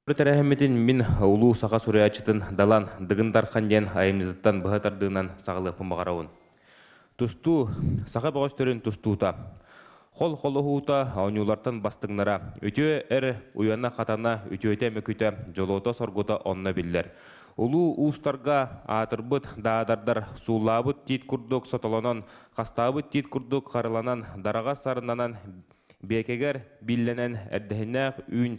Тэрээһиммитин мин улуу саха суруйааччытын Далан Дыгын Дархан диэн айымньытыттан быһа тардыынан саҕалыахпын баҕарабын. Тустуу, саха бөҕөстөрүн тустуута. Хол холоһуута, оонньуулартан бастыҥнара, үтүө эр уйана-хатана, үтүөтэ-мөкүтэ, дьолуота-соргута онно биллэр. Улуу уустарга аатырбыт даадардар сууллаабыт тиит курдук сотолонон, хастаабыт тиит курдук харыланан, дараҕа сарынанан, биэкэгэр биллэнэн эрдэһиннээх үүн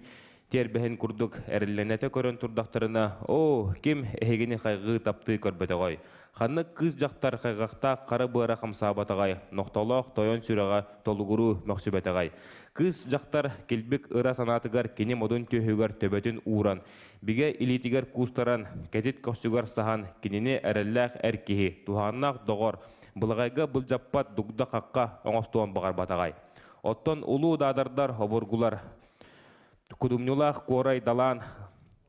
тиэрбэһин курдук эриллэнэтэ көрөн турдахтарына, «Оо, ким эһигини хайҕыы таптыы көрбөтөҕөй? Ханнык кыыс-дьахтар хайҕахтаах хара быара хамсаабатаҕай, нохтолоох тойон сүрэҕэ толугуруу мөхсүбэтэҕэй?» Кыыс-дьахтар килбик ыра санаатыгар кини модун түөһүгэр төбөтүн ууран, бигэ илиитигэр куустаран, кэтит көхсүгэр саһан, кинини эрэллээх эр киһи, туһааннаах доҕор, былаҕайга былдьаппат дугда-хахха оҥостуон баҕарбатаҕай. Оттон улуу даадардар обургулар кудумньулаах куорай далаан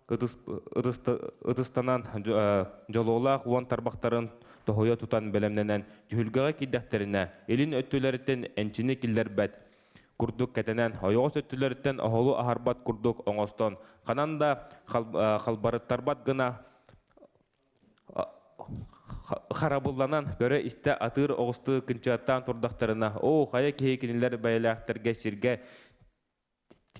ытыстанан дьолуолаах уон тарбахтарын тоһуйа тутан бэлэмнэнэн түһүлгэҕэ киирдэхтэринэ илин өттүлэриттэн энчини киллэрбэт курдук кэтэнэн ойоҕос өттүлэриттэн оһолу аһарбат курдук оҥостон ханан да халбарыттарбат гына харабылланан көрө-истэ атыыр оҕустуу кынчыаттаан турдахтарына, оо, хайа киһи кинилэр бэйэлээхтэргэ сиргэ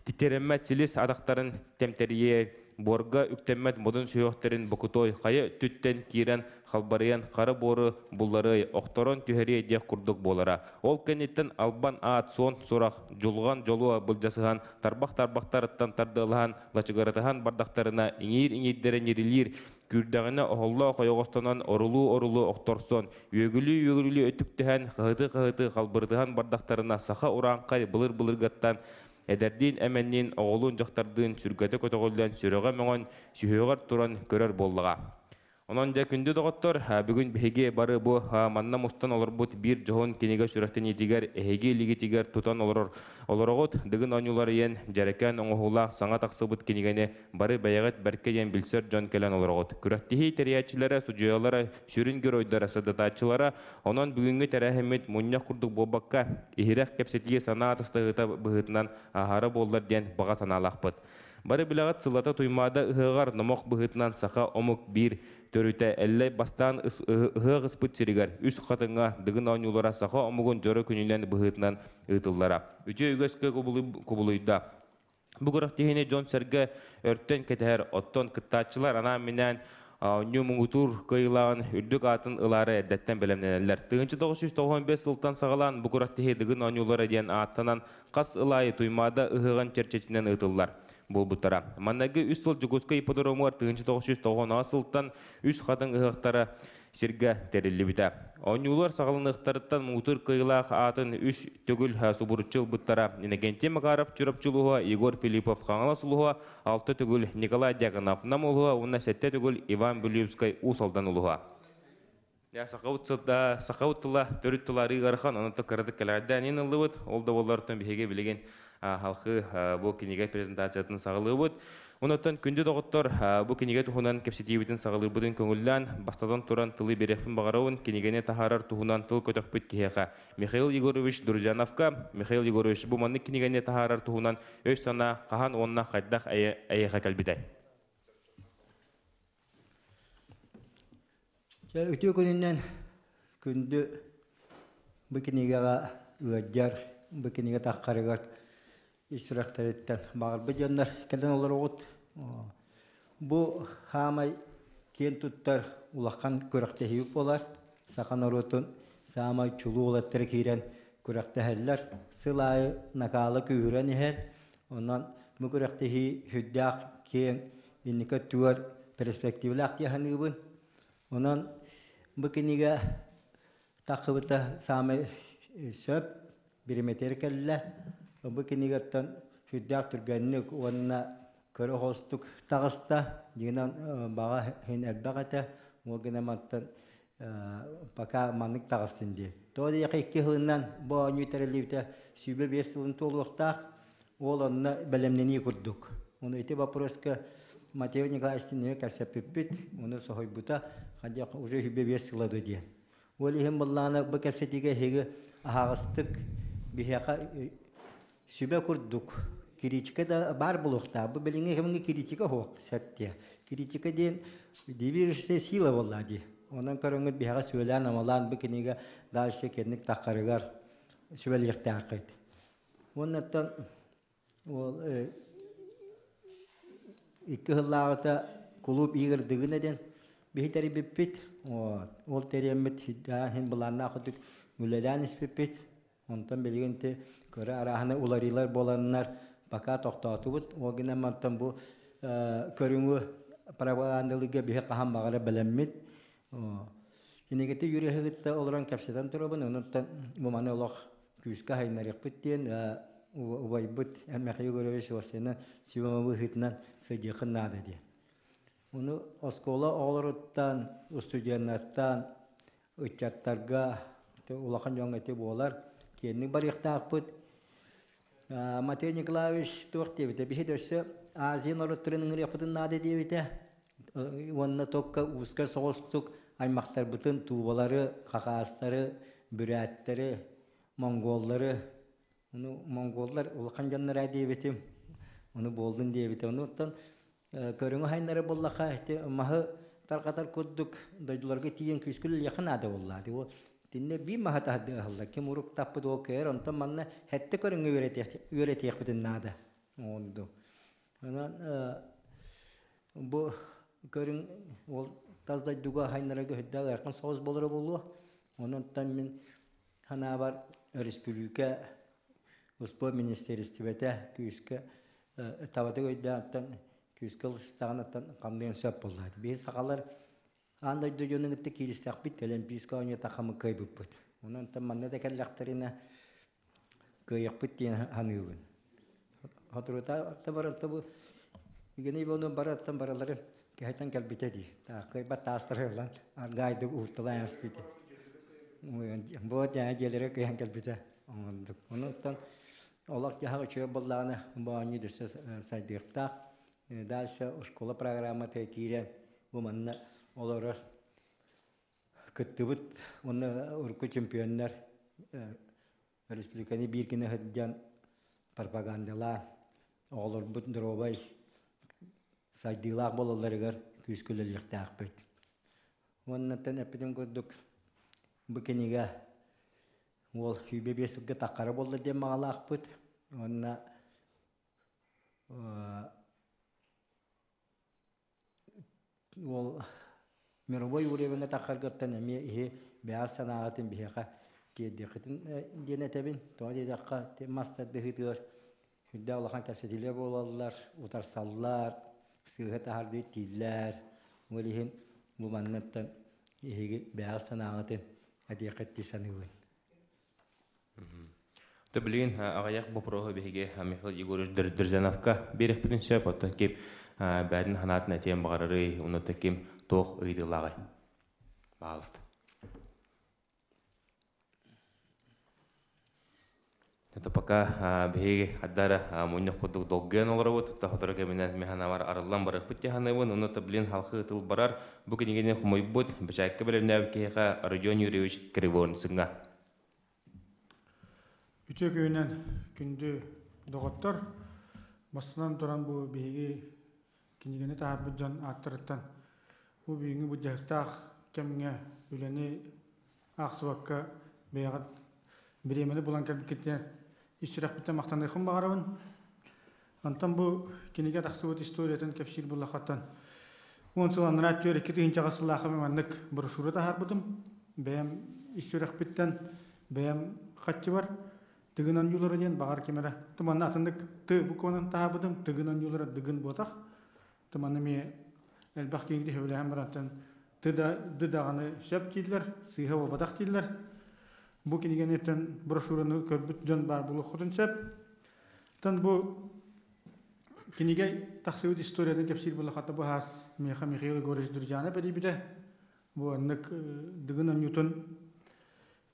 тирэммэт силис атахтарын тэмтэрийиэ, буорга үктэммэт модун сүһүөхтэрин бокутуой, хайа өттүттэн киирэн халбарыйан хара буору булларыай, охторон түһэриэ диэх курдук буолара. Ол кэнниттэн албан аат, суон сурах, дьулҕан дьолуо былдьасыһан, тарбах-тарбахтарыттан тардыалаһан, лачыгыратыһан бардахтарына иҥиир-иҥиирдэрэ ньирилиир, күүрдэҕинэ оһоллоох ойоҕостонон орулуу-орулуу охторсон, үөгүлүү-үөгүлүү өттүктэһэн, хаһытыы-хаһытыы халбырытыһан бардахтарына саха урааҥхай былыр-былыргаттан эдэрдиин эмэнниин, оҕолуун-дьахтардыын сүргэтэ көтөҕүллэн, сүрэҕэ мөҥөн, сүһүөҕэр туран көрөр буоллаҕа. Онон дьэ күндү доҕоттор, бүгүн биһиги бары бу манна мустан олорбут биир дьоһун кинигэ сүрэхтэниитигэр эһиги илиигитигэр тутан олорор олороҕут. Дыгын оонньуулар ийэн дьэрэкээн оҥоһуулаах саҥа тахсыбыт кинигэни бары бэйэҕит бэркэ диэн билсэр дьон кэлэн олороҕут. Күрэхтэһии тэрийээччилэрэ, судьуйалара, сүрүн геройдара, сырдатааччылара. Онон бүгүҥҥү тэрээһиммит мунньах курдук буолбакка, иһирэх кэпсэтии санаа атастаһыыта быһыытынан ааһара буоллар диэн баҕа санаалаахпыт. Бары билэҕит сыллата Туймаада ыһыаҕар номох быһыытынан саха омук биир төрүтэ Эллэй бастаан ыһыах ыспыт сиригэр Үс Хатыҥҥа Дыгын оонньуулара саха омугун дьоро күнүнэн быһыытынан ыытыллара. Үтүө үгэскэ кубулуйда. Бу күрэхтэһиини дьон-сэргэ өртөн кэтэһэр, оттон кыттааччылар анаан-минээн оонньуу муҥутуур кыайыылааҕын үрдүк аатын ылаары эрдэттэн бэлэмнэнэллэр. 1995 сылтан саҕалаан бу күрэхтэһии Дыгын оонньуулара диэн ааттанан хас сыл аайы Туймаада ыһыаҕын чэрчитинэн ыытыллар буолбуттара. Маннайгы үс сыл Дьокуускай ипподромугар 1990 сылтан Үс Хатыҥ ыһыахтара сиргэ тэриллибитэ. Оонньуулар саҕаланыахтарыттан муҥутуур кыайыылаах аатын үс төгүл субуруччу ылбыттара. Иннокентий Макаров Чурапчы улууһа, Егор Филиппов Хаҥалас улууһа, алта төгүл Николай Дьяконов Нам улууһа уонна сэттэ төгүл Иван Бүлүүбүскэй Уус Алдан улууһа. Сахабыт сылда, сахабыт тыла төрүт тыла арыы ыарахан, онон кыратык кэлэҕэйдээн иин ыллыбыт. Ол да буоллар биһиги билигин халхы бу кинигэ презентациятын саҕалыыбыт. Онон күндү доҕоттор, бу кинигэ туһунан кэпсэтиибитин саҕалыырбытын көҥүллээн, бастатан туран тылы биэриэхпин баҕарабын кинигэни таһаарар туһунан тыл көтөхпүт киһиэхэ Михаил Егорович Друзьяновка. Михаил Егорович, бу маннык кинигэни таһаарар туһунан өй-санаа хаһан уонна хайдах эйиэхэ кэлбитэй? Дьэ, үтүө күнүнэн күндү бу кинигэҕэ ыалдьар, бу кинигэ таххарыгар ис сүрэхтэриттэн баҕарбыт дьоннор кэлэн олороҕут. Бу хаамай киэн туттар улахан күрэхтэһии буолар. Саха норуотун саамай чулуу уолаттара киирэн күрэхтэһэллэр. Сыл аайы накаала күүһүрэн иһэр. Онон бу күрэхтэһии сүрдээх киэҥ инники өттүгэр перспективалаах дии саныыбын. Онон бу кинигэ тахсыбыта саамай сөп, бириэмэтигэр кэллэ. Бу кинигэттэн сүрдээх түргэнник уонна көрө оҕустук таҕыста. Дьиҥинэн баҕа иһин элбэх этэ. Ол гынан мантан пока маннык таҕыстын дии. Тоҕо диэхэ икки сылынан бу оонньуу тэриллибитэ 25 сылын туолуохтаах. Ол онно бэлэмнэнии курдук. Ону ити вопроска Матвей Николаевич кэпсэппиппит, ону соһуйбута, хадьах уже 25 сыла до диэн. Ол иһин быллаана бу кэпсэтиигэ эһиги аһаҕастык биһиэхэ сүбэ курдук. Критика да баар буолуохтаах. Бу билиҥҥи кэмҥэ критика суох сөп диэ. Критика диэн движущая сила буолла дии. Онон көрөҥҥүт биһиэхэ сүбэлээн-амалаан бу кинигэ дальше кэнник таххарыгар сүбэлиэхтээххит. Уоннаттан ол икки сыллааҕыта кулууп Игорь диэн биһи тэрийбиппит. Ол тэрийэммит иһин былааннаах курдук үлэлээн испиппит. Онтон билигин ити кыра арааһына уларыйыылар буоланнар пока тохтоотубут. Ол гынан мантан бу көрүҥү пропагандалыырга биһи хаһан баҕара бэлэммит. Кинигити юриһы олорон кэпсэтэн турабын. Онуттан бу маны олох күүскэ хайыннарыахпыт диэн убайбыт Михаил Егорович Васильевна сүбэ быһыытынан сылдьыаххын наада диэн. Ону оскуола оҕолоруттан, устудьуоннартан, ыччаттарга улахан дьоҥҥо ити буолар. Киэҥник барыахтаахпыт. Матвей Николаевич туох диэбитэ? Биһи өссө Азия норуоттарын ыҥырыахпытын наада диэбитэ. Уонна токка ууска соҕустук аймахтарбытын туубалары, хакаастары, бүрээттэри, монголлары, ону монголлар улахан дьоннор диэбитим, ону буоллун диэбитэ. Онуттан көрүҥү хайнары буоллаха ити маһы тарҕатар курдук дойдуларга тиийэн күүскүл үлэлиэххэ наада буоллаа. Ол итиннэ биир маһы таһдыаһаллар. Ким урук таппыт ол кыайар, онтон манна хэттэ көрүҥҥэ үөрэтиэхпитин наада. Онду. Онон бу көрүҥ ол тас дойдуга хайнарага үрдээх ыарахан соҕус буолара буолуо. Онон мин санаабар өрөспүүбүлүкэ успуорт министиэристибэтэ күүскэ табатык өйдөөн күүскэ ылсыстаҕына хамныан сөп буолла. Биһи сахалар аан дойду дьонун кытта кииристэхпит, Олимпийскай оонньуута хамы кыайбыппыт. Онон манна да кэллэхтэринэ кыайыахпыт диэн саныыбын. Соторута баран бу Евгений Ивановна бараттан бараларын кэһэтэн кэлбитэ дии. Кыайбат таастарыллан аргаайдык уурталаан аспыта. Бу дьиэлэрэ кыйан кэлбитэ. Онуттан олох дьаһах үчүгэй буоллаҕына бу оонньуу дөссө сайдыахтаах. Дальше школа программата киирэн бу манна олорор кыттыбыт уонна урукку чемпионнар республиканы биир гына сылдьан пропагандалаан оҕолорбут доруобай сайдыылаах буолалларыгар күүскэ үлэлиэхтээхпит. Уоннаттан эппитим курдук бу кинигэ уол 25 сылга таххара буолла диэн маҕалаахпыт. Уонна уол мировой уровеҥҥа таххаргыттан эмиэ иһи бэйэҕит санааҕытын биһиэхэ тиэрдиэххитин диэн этэбин. Тоҕо диэтэххэ мас тардыһыытыгар сүрдээх улахан кэпсэтиилэр буолаллар, утарсаллар, сыыһа таһардыы тииллэр. Ол иһин бу манныттан эһиги бэйэҕит санааҕытын этиэххит дии саныыбын. То билигин аҕыйах боппуруоһу биһиги Михаил Егорович Дыржановка биэриэхпитин сөп, оттон ким бэйэтин санаатын этиэн баҕарарый, онно ким туох ыйытыылааҕый? Баалыста. Это пока биһиги хаддара мунньах курдук долгуйан олоробут, сотору кэминэн механавар арыллан барыахпыт дьаһаныбын, онно блин халхы тыл барар, бу кинигини хомуйбут, бэчээккэ бэлэмнээбит киһиэхэ Родион Юрьевич Кривонцыҥҥа. Үтүө күнүнэн күндү доҕоттор! Бастатан туран бу биһиги кинигэни таһаарбыт дьон ааттарыттан бу бүгүҥҥү былдьаһыктаах кэмҥэ үлэни аахсыбакка бэйэҕит бириэмэни булан кэлбиккитинэн ис сүрэхпиттэн махтаныахпын баҕарабын. Онтон бу кинигэ тахсыбыт историятын кэпсиир буллаххаттан 10 сыл анараа өттүгэр 2000 сыллаахха маннык брошюра таһаарбытым. Бэйэм ис сүрэхпиттэн бэйэм хаччыбар Тыгын оонньуулара диэн баҕар ким эрэ туманна атыннык ты букванан таһаарбытым Тыгын оонньуулара Дыгын буотах туманна эмиэ элбэх киһи сөбүлэһэн барантан ты да ды даҕаны сөп дииллэр сыыһа буолбатах дииллэр бу кинигэни брошюраны көрбүт дьон баар буолуоххутун сөп. Оттон бу кинигэ тахсыбыт историятын кэпсиир буоллахха бу хаас миэхэ Михаил Егорович Дурдьанов бэрийбитэ. Бу оннук Дыгын оонньуутун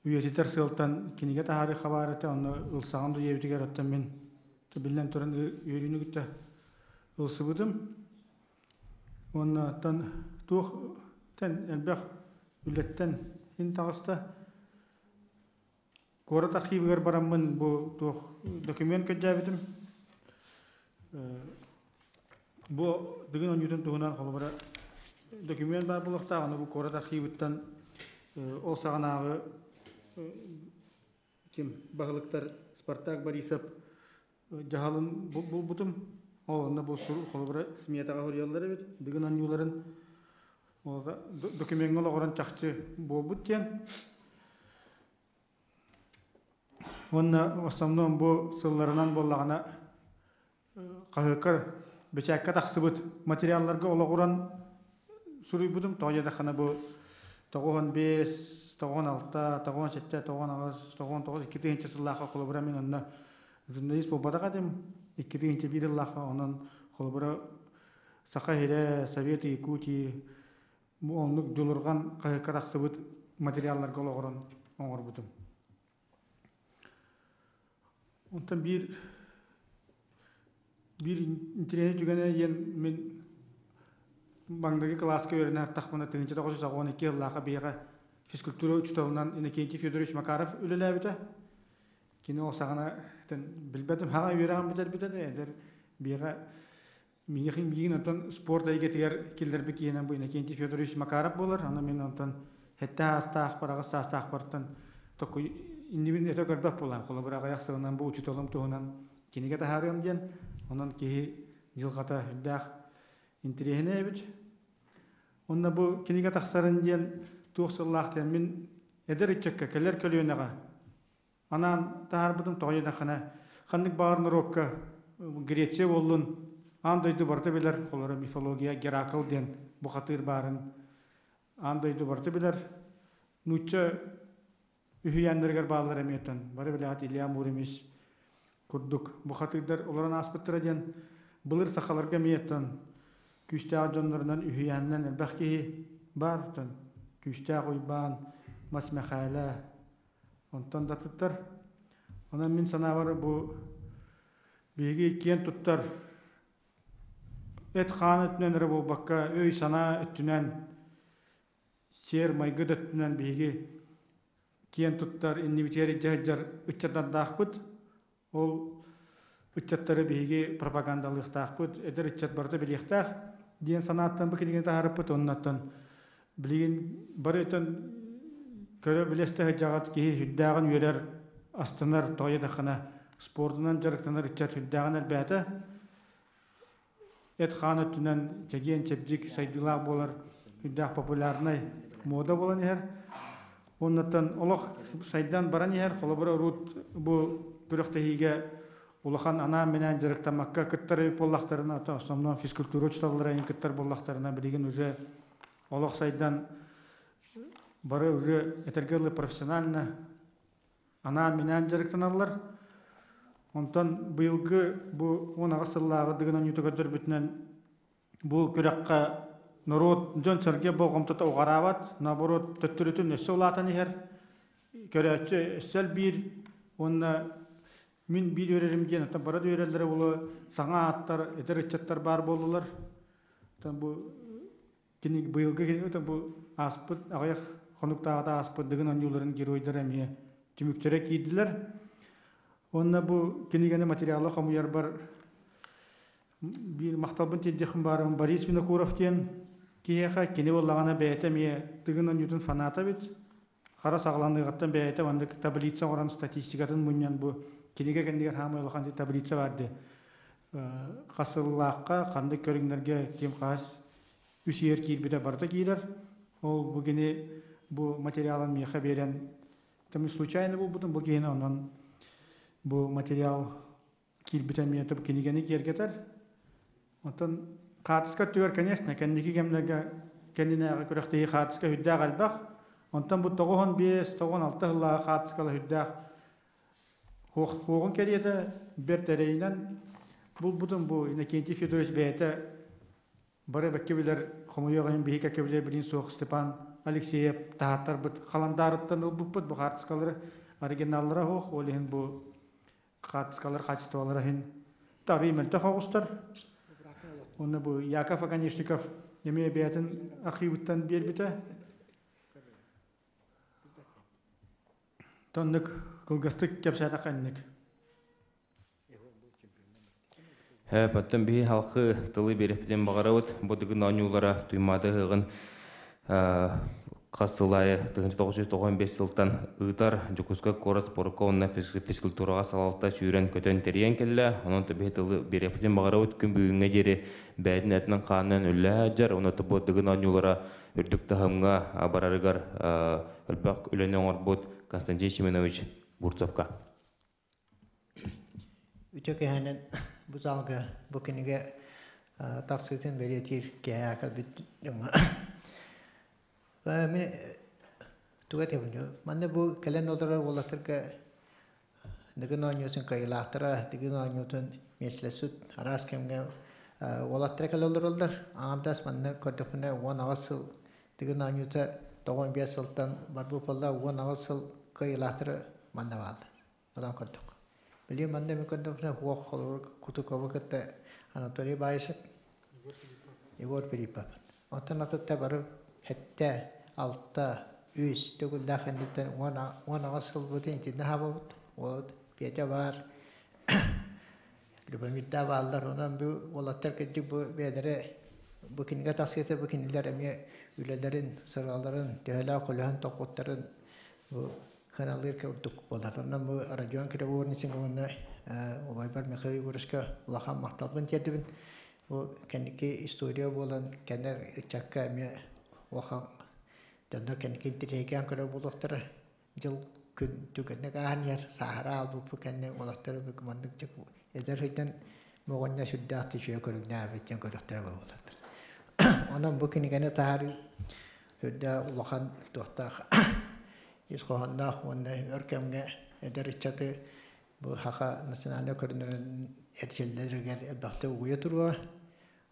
үйэтитэр сыалтан кинигэ таһаарыы хабаар этэ, онно ылсаҕын дуу диэбитигэр оттон мин биллэн туран үөрүүнү кытта ылсыбытым. Уонна оттон туох элбэх үлэттэн ин таҕыста. Куорат архивыгар бараммын бу туох документ көрдөөбүтүм. Бу Дыгын оонньуутун туһунан холобура документ баар буолуохтаах, аны бу куорат архивыттан ол саҕанааҕы ким баһылыктар Спартак Борисов дьаһалын булбутум. Ол онно бу холобура сметаҕа суруйаллар эбит. Дыгын оонньууларын докумеҥҥа олоҕуран чахчы буолбут диэн. Уонна основном бу сылларынан буоллаҕына хаһыакка бэчээккэ тахсыбыт материалларга олоҕуран суруйбутум. Тоҕо диэтэххинэ бу 95, 96, 97, 98, 99, 2000 сыллаахха холобура мин онно журналист буолбатах этим. 2001 сыллаахха онон холобура Саха сирэ, Совет Якутии бу оннук дьулурҕан хаһыакка тахсыбыт материалларга олоҕуран оҥорбутум. Онтон биир биир интэриэһинэй түгэнэ диэн мин маҥнайгы кылааска үөрэнэ сырыттахпына 1992 сыллаахха биһиэхэ физкультура учууталынан Иннокентий Федорович Макаров үлэлээбитэ. Кини ол саҕана билбэтим хаҕа үөрэҕин бүтэрбитэ да эдэр биһиэхэ Миигин миигин онтон спорт эйгэтигэр киллэрбит киһинэн бу Иннокентий Федорович Макаров буолар. Аны мин онтон сэттэ саастаахпар, аҕыс саастаахпартан токуй иннибин өтө көрбөт буолан, холобур аҕыйах сылынан бу учууталым туһунан кинигэ таһаарыам диэн, онон киһи дьылҕата үрдээх интэриэһинэй эбит. Онно бу кинигэ тахсарын диэн туох сыллаах диэн мин эдэр ыччакка, кэлэр көлүөнэҕэ анаан таһаарбытым тоҕо диэтэххинэ, ханнык баҕар норуокка Греция буоллун, аан дойду барыта билэр, холоро мифология Геракл диэн бухатыыр баарын аан дойду барыта билэр. Нуучча үһүйээннэригэр бааллар эмиэ бары билээт Илья Муромец курдук бухатыырдар олорон ааспыттара диэн былыр сахаларга эмиэ күүстээх дьоннорунан үһүйээнинэн элбэх киһи баар күүстээх Уйбаан, Мас Мэхээлэ, Онтон да атыттар. Онон мин санаабар бу биһиги киэн туттар эт-хаан өттүнэн эрэ буолбакка, өй-санаа өттүнэн, сиэр-майгы да өттүнэн биһиги киэн туттар, иннибитигэр илдьэ сылдьар ыччаттардаахпыт. Ол ыччаттары биһиги пропагандалыахтаахпыт, эдэр ыччат барыта билиэхтээх диэн санааттан бу кинигэни таһаарыппыт. Оннуттан билигин бары өтөн көрө билэстэ сылдьаҕыт киһи сүрдээҕин үөрэр, астынар, тоҕо диэтэххинэ спордунан дьарыктанар ыччат сүрдээҕин элбээтэ. Эт-хаан өттүнэн чэгиэн-чэбдик сайдыылаах буолар үрдээх популярнай муода буолан иһэр. Оннуттан олох сайдан баран иһэр. Холобура, урут бу күрэхтэһиигэ улахан анаан-минээн дьарыктаммакка кыттар эбит буоллахтарына, основном физкультура учууталлара иһин кыттар буоллахтарына, билигин уже олох сайдан бары уже этэргэ дылы профессионально анаан-минээн дьарыктаналлар. Онтон быйылгы бу 18 сыллааҕы Дыгын оонньуута көрдөрбүтүнэн бу күрэххэ норуот дьон-сэргэ болҕомтото уҕараабат, наоборот төттөрүтүн өссө улаатан иһэр. Көрөөччү өссө элбиир уонна мин биир үөрэрим диэн, оттон бары да үөрэллэрэ буолуо, саҥа ааттар, эдэр ыччаттар баар буоллулар. Оттон бу Кини быйылгы кинигэ бу ааспыт аҕыйах хонуктааҕыта ааспыт Дыгын оонньууларын геройдара эмиэ түмүктэрэ киирдилэр. Уонна бу кинигэни материалы хомуйарбар биир махталбын тиэрдиэхпин баарым Борис Винокуров диэн киһиэхэ кини буоллаҕына бэйэтэ эмиэ Дыгын оонньуутун фаната эбит. Хара саҕаланыаҕыттан бэйэтэ маннык таблица оҥорон статистикатын мунньан бу кинигэ кэннигэр хаамай улахан таблица баар дии. Хас сыллаахха ханнык көрүҥнэргэ ким хас үс иэр киирбитэ барыта киирэр. Ол бу кини бу материалын миэхэ биэрэн там случайно булбутум бу киһини онон бу материал киирбитэ эмиэ кинигэни киэргэтэр. Онтон хаартыска өттүгэр, конечно, кэнники кэмнэргэ кэннинээҕи күрэхтэһии хаартыска үрдээх элбэх. Онтон бу 95, 96 сыллааҕы хаартыскалар үрдээх хуоҕун кэриэтэ бэрт эрэйинэн булбутум бу Иннокентий Федорович бэйэтэ бары бэккэ билэр хомойуох иһин биһи кэккэ билэр билин суох Степан Алексеев таһааттарбыт халандаарыттан ылбыппыт бу хаартыскалары оригиналлара суох ол иһин бу хаартыскалар хаачыстыбалара иһин арыый мөлтөх оҕустар. Уонна бу Яков Оконешников эмиэ бэйэтин архивыттан биэрбитэ. Тоннук кылгастык кэпсээтэххэ инник. Паттан биһи халқы тылы береппитин баҕарабыт. Бу дыгын оонньуулара Туймаада ыһыаҕын хас сыл аайы 1995 сылтан ыытар Дьокуускай куорат спорка уонна физкультураҕа салалта сүүрэн-көтөн тэрийэн кэллэ. Онон биһи тылы биэриэхпитин баҕарабыт. Күн бүгүҥҥэ диэри бэйэтин этинэн-хаанынан үллэһэ сылдьар. Онон бу дыгын оонньуулара үрдүк таһымҥа барарыгар элбэх үлэни оҥорбут Константин Семенович Бурцевка. Үтө кэһэнэн бу залга бу кинигэ тахсыытын бэлиэтиир киһи кэлбит дьоҥҥо. Мин туга этэбин, манна бу кэлэн олорор уолаттарга Дыгын оонньуутун кыайыылаахтара, Дыгын оонньуутун миэстэлэспит араас кэмҥэ уолаттара кэлэ олороллор. Аҥардас манна көрдөхпүнэ 18 сыл Дыгын оонньуута 95 сылтан барбыт буолла, 18 сыл кыайыылаахтара манна бааллар. Одан көрдөх. Билигин манна мен көрдөхпүнэ хуох холобур Кутукову кытта Анатолий Баишев, Егор Филиппов. Онтон атытта бары хэттэ, алта, үс төгүллээх инниттэн 18 сылбытын итиннэ хаабабыт. Вот Петя баар, Любомирда бааллар. Онон бу уолаттар кырдьык бу бэйэлэрэ бу кинигэ тахсыыта бу кинилэр эмиэ үлэлэрин, сыраларын, төһөлөөх көлөһөн тохпуттарын бу ханалыыр курдук буолар. Онон бу Родион Кривоурницын уонна убайбар Михаил Егоровичка улахан махталбын тиэрдибин. Бу кэнники история буолан кэнэр ыччакка эмиэ улахан дьоннор кэнники интэриэһиргээн көрөр буолуохтара. Дьыл күн түгэнник ааһан иһэр, сааһыра аалбыппыт кэннэ уолаттар маннык эдэр сылдьан моҕонньо сүрдээх үчүгэй көрүҥнээбит диэн көрүөхтэрэ буолаллар. Онон бу кинигэни таһаарыы сүрдээх улахан туохтаах ис хоһоонноох уонна өр кэмҥэ эдэр ыччаты бу саха национальнай көрүҥнэрин эрчиллэригэр элбэхтик угуйа туруоҕа.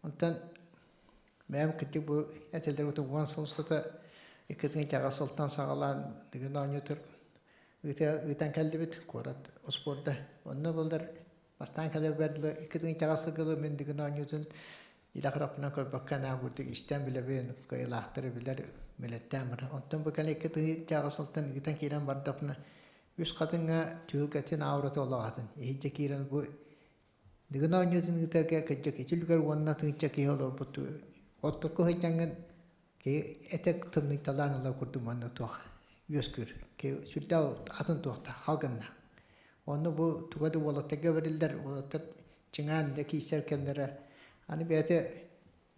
Онтон бэйэм кырдьык бу этэллэр курдук 10 сыл устата 2008 сылтан саҕалаан Дыгын оонньуутур ыытан кэллибит куорат успуорда. Онно буоллар бастаан кэлэрбэр дылы 2008 сылга мин Дыгын оонньуутун илэ харахпынан көрбөккө анаан курдук истэн билэбин, кыайыылаахтары билэр билэттээн баран. Онтон бу кэлэ 2008 сылтан ыытан киирэн бардахпына үс хатыҥҥа түһүлгэтин аурата олоҕатын. Иһирдьэ киирэн бу Дыгын оонньуутун ыытарга кырдьык ити үлүгэр уонна тыынча киһи олорбут оттокку сылдьаҥҥын киһи этэ тымныйталаан ылар курдук манна туох үөскүүр. Киһи сүрдээх атын туохта халгынна. Онно бу туга да уолаттарга бэриллэр, уолаттар чиҥаан да киирсэр кэмнэрэ аны бэйэтэ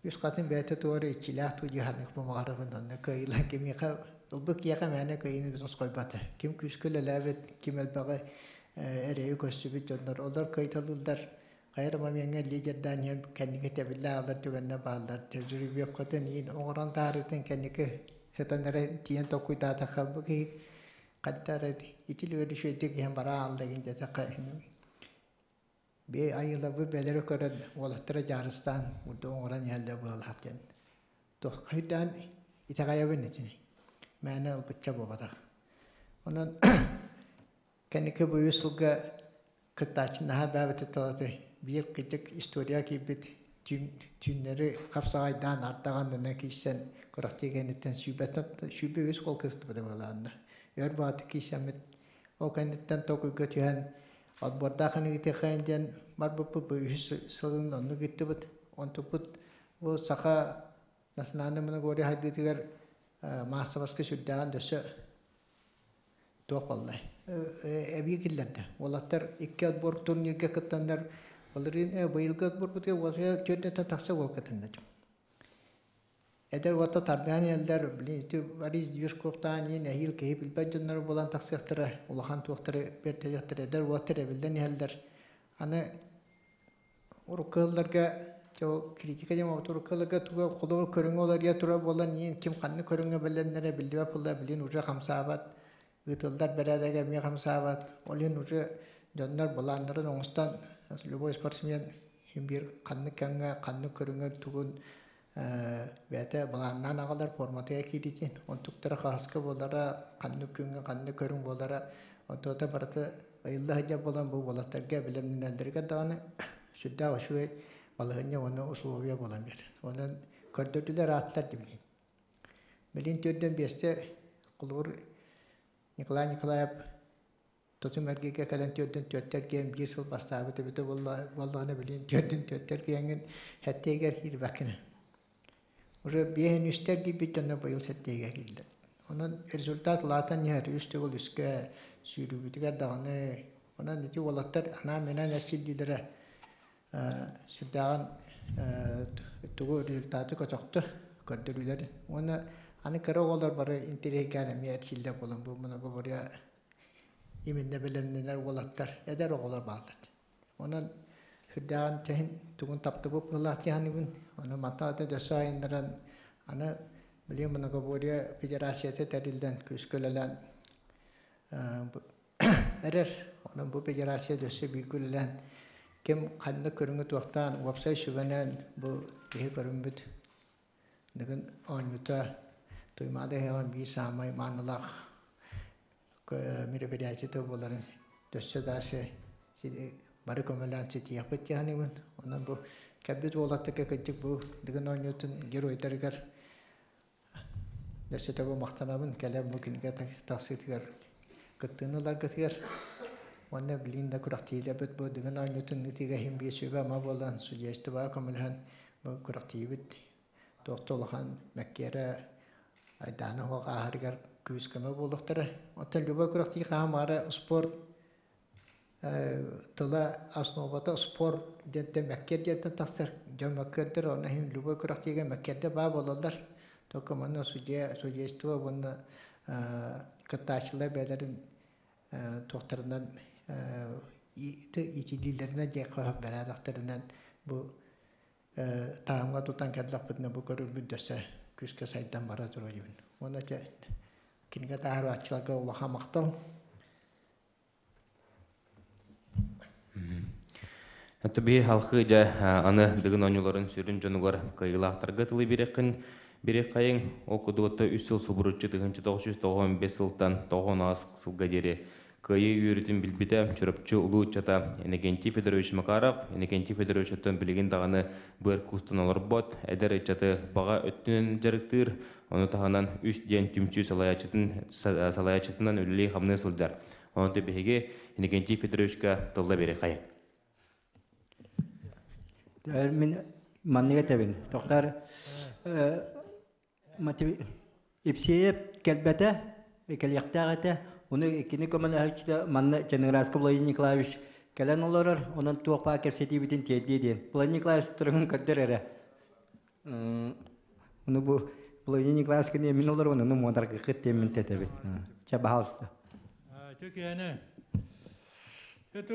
үс хатын бэйэтэ туох эрэ иччилээх туу дьаһанык бумаҕарабын онно кыайыылаах кимиэхэ ылбыт киһиэхэ мээнэ кыайыыны тосхойбото. Ким күүскэ үлэлээбит, ким элбэҕи эрэйи көрсүбүт дьоннор олор кыайталыыллар хайа да момеҥҥа лидердаан иһэн кэнники тэбиллэ аалар түгэннэр бааллар. Жеребьевкатын иин оҥорон таһаарыытын кэнники сытан эрэ тиийэн толкуйдаатахха бу киһи хайда эрэ ити үлүгэр үчүгэйдик иһэн бара аалла диэн диэтэххэ бэйэ айыыларбыт бэйэлэрэ көрөн уолаттара дьаарыстаан урдук оҥорон иһэллэр быһалаах диэн хайдаан итэҕэйэбин итини мээнэ ылбычча буолбатах. Онон кэнники бу үс сылга кыттааччы наһаа бээбит талаты биир кырдьык история киирбит түүннэри хапсаҕайдаан ардаҕан киирсэн күрэхтии кэнниттэн сүүбэттэн сүүбэ үс гол кыстыбыта буолаанна өр бааты киирсэммит ол кэнниттэн токуйга түһэн отбордаах ыытыахайын диэн барбыппыт бу үһүс сылын оннук ыыттыбыт онтуппут бу саха национальнай моногория хайдыытыгар маассабаска сүрдээҕин дөссө туох буолла эбии киллэрдэ уолаттар икки отбор турнирга кыттаннар былырыын быйылгы отборбутугар уолга түөртэтэ тахса уол кытынна эдэр уота тарбаан иһэллэр блин ити Борис Движковтаан иин эһиил киһи билбэт дьонноро буолан тахсыахтара улахан туохтары бэртэриэхтэрэ эдэр уоттар эбиллэн иһэллэр аны урукку сылларга ол критика диэн урукку сылларга туга холобур көрүҥэ уларыйа турар буолан иин ким ханнык көрүҥҥэ бэлэмнэрэ биллибэт буолла билин уже хамсаабат ыытыллар бэрээдэгэ эмиэ хамсаабат ол иһин уже дьоннор былааннарын оҥостон любой спортсмен биир ханнык кэмҥэ ханнык көрүҥэр тугун бэйэтэ былааннаан аҕалар форматыгар кииритин онтуктара хаһыска буолара ханнык күҥҥэ ханнык көрүҥ буолара онтуота барыта ыйылла сылдьар буолан бу уолаттарга бэлэмнэнэллэригэр даҕаны сүрдээх үчүгэй балаһыанньа уонна условия буолан биэрэр. Онон көрдөрдүлэр ааттар дибилин. Билин төрдөн биэстэ холобур Николай Николаев Тотум эргигэ кэлэн түөрдүн түөттэр гиэн биир сыл бастаабыт эбитэ буоллаҕына билин түөрдүн түөттэр гиэҥҥин сэттиэгэр киирбэккин. Уже биэһин үстэр киирбит дьонно быйыл сэттиэгэ киирдилэр. Онон результат улаатан иһэр үс төгүл үскэ сүүрүүбүтүгэр даҕаны онон ити уолаттар анаан-минээн эрчиллиилэрэ сүрдээҕин тугу результаты көтөхтө көрдөрүүлэр уонна аны кыра оҕолор бары интэриэһиргээн эмиэ эрчиллэр буолан бу многоборье именно бэлэмнэнэр уолаттар эдэр оҕолор бааллар. Онон сүрдээҕин тэһин тугун таптыбыт быһыылаах дии Ону мантан ата дөссө айыннаран аны билигин многоборье федерацията тэриллэн күүскэ үлэлээн эрэр. Онон бу федерация дөссө бииргэ үлэлээн ким ханнык көрүҥү туохтаан уопсай сүбэнэн бу киһи көрүммүт Дыгын оонньуута Туймаада ыһыаҕын биир саамай маанылаах мероприятиета буоларын өссө дальше бары көмөлөөн ситиэхпит дии саныыбын. Онон бу кэлбит уолаттарга кырдьык бу Дыгын оонньуутун геройдарыгар өссө төгүл махтанабын. Кэлэн бу кинигэ тахсыытыгар кыттыыны ыларгытыгар уонна билигин да күрэхтиилэрбит бу Дыгын оонньуутун ыытыыга иһин биир сүбэ-ама буолан судействоҕа көмөлөһөн бу күрэхтиибит туох да улахан мэккиэрэ айдаана суох ааһарыгар күүс-көмө буолуохтара. Оттон любой күрэхтии хаамаары спорт тыла основата спорт диэнтэн мэккиэр диэнтэн тахсар. Дьон мэккиэрдэр, онно иһин любой күрэхтиигэ мэккиэрдэр баа буолаллар. Только манна судья, судейство уонна кыттааччылар бэйэлэрин туохтарынан иитиллиилэринэн диэххэ бэрээдэктэринэн бу таһымҥа тутан кэллэхпитинэ бу көрүҥмүт дөссө күүскэ сайдан бара туруо диибин. Уонна дьэ кинигэ таһаарааччыларга улахан махтал. Ото биһи халхыы дьэ аны Дыгын оонньууларын сүрүн дьонугар кыайыылаахтарга тылы биэрэххин биэрэххэйиҥ. Ол курдук үс сыл субуруччу 1995 сылтан 98 сылга диэри Кыайыы үөрүүтүн билбитэ Чурапчы улуу ыччата Иннокентий Федорович Макаров. Иннокентий Федорович оттон билигин даҕаны быар куустан олорбот, эдэр ыччаты баҕа өттүнэн дьарыктыыр, ону таһынан үс диэн түмсүү салайааччытын, салайааччытынан үлэлии-хамныы сылдьар. Онон биһиги Иннокентий Федоровичка тылла биэриэххэйиҥ. Мин маннык этэбин. Тохтар Ипсиэйэп кэлбэтэ, кэлиэхтээх этэ. Ону кини көмөлөһөөччүтэ манна Ченграска Владимир Николаевич кэлэн олорор. Онон туох баар кэпсэтиибитин тиэрдиэ диэн. Владимир Николаевич туругун көрдөр эрэ. Ону бу Владимир Николаевич кини мин олоробун, ону муодаргыккыт диэн мин тэтэбин. Чэ, баһаалыста. Төкөөнө. Это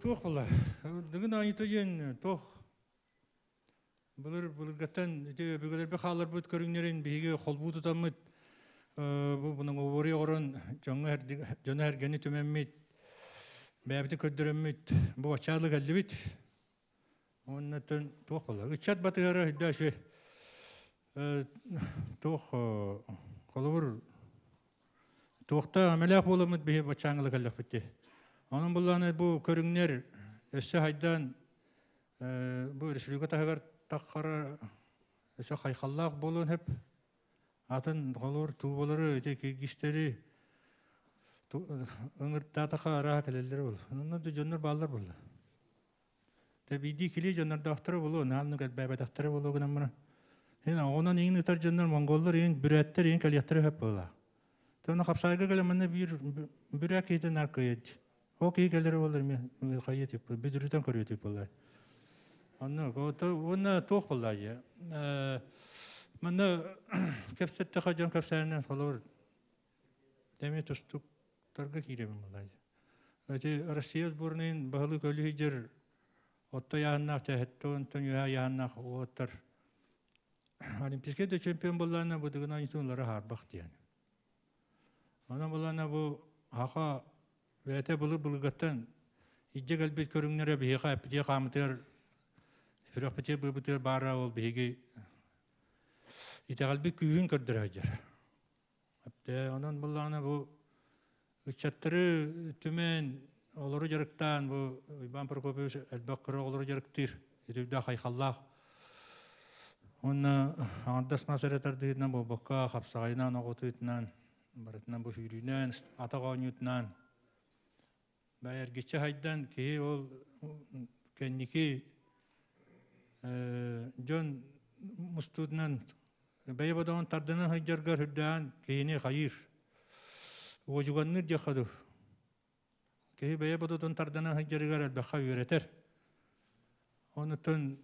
туох була? Дыгын оонньуута диэн туох Былыр былыргаттан ити өбүгэлэрбит хаалларбыт көрүҥнэрин биһиги холбуу тутаммыт бу бунаҥобуору оҥорон дьоҥҥо дьону эргэни түмэммит бэйэбитин көрдөрөммүт бу баччаалы кэллибит. Уоннаттан туох буолла? Ыччат батыһара өйдөө үчүгэй. Туох холобур туохта амэлээх буоламмыт биһи баччааҥҥыла кэллэхпит дии. Онон буллааны бу көрүҥнэр өссө хайдаан Бу республика таһыгар таххара өссө хайхаллаах буолуон сөп. Атын холуур туубалары, ити киргизтэри ыҥыртаатаха арааһа кэлэллэр буолла. Онно да дьоннор бааллар буолла. Тэ биирдии килии дьоннордоохторо буолуо, нааннык элбээбэтэхтэрэ буолуо гынан баран. Ин оҕонон иҥин ытар дьоннор монголлар иҥин бүрээттэр иҥин кэлиэхтэрэ сөп буолла. Тэ онно хапсаайга кэлэн манна биир бүрээк киһитин наар кыайыт. Ол киһи кэлэрэ буоллар эмиэ хайыы тип бүдүрүтэн көрүө тип буоллар. Онно уонна туох буолла дии. Манна кэпсэттэхэ дьон кэпсээнинэн холобур эмиэ тустуктарга киирэбин буолла дии. Ити Россия сборнайын баһылык өлүһүйдэр отто яһаннаах тэһэтте онтон үөһэ яһаннаах уоттар Олимпийскай да чемпион буоллаана бу дыгын оонньуутун хаарбах диэн. Онон булана бу хаха бэйэтэ былыр-былыргаттан илдьэ кэлбит көрүҥнэрэ биһиэхэ эппитиэ хаамытыгар сүрэхпитигэр быыбытыгар баара ол биһиги итэҕэлбит күүһүн көрдөрө сылдьар. Онон буллаҕына бу ыччаттары түмэн олору дьарыктаан бу Иван Прокопьевич элбэх кыра оҕолору дьарыктыыр итирдээх айхаллаах уонна аҥардас мас эрэ тардыытынан буолбакка хапсаҕайынан оҕотуутунан барытынан бу сүүрүүнэн атах оонньуутунан. Эргиччи хайдан киһи ол кэнники дьон мустуутунан бэйэ бодоҕун тардынан сылдьаргар үрдээн киһини хайыыр. Уодьуганныыр диэххэ дуу. Киһи бэйэ бодотун тарданан сылдьарыгар элбэххэ үөрэтэр. Онутун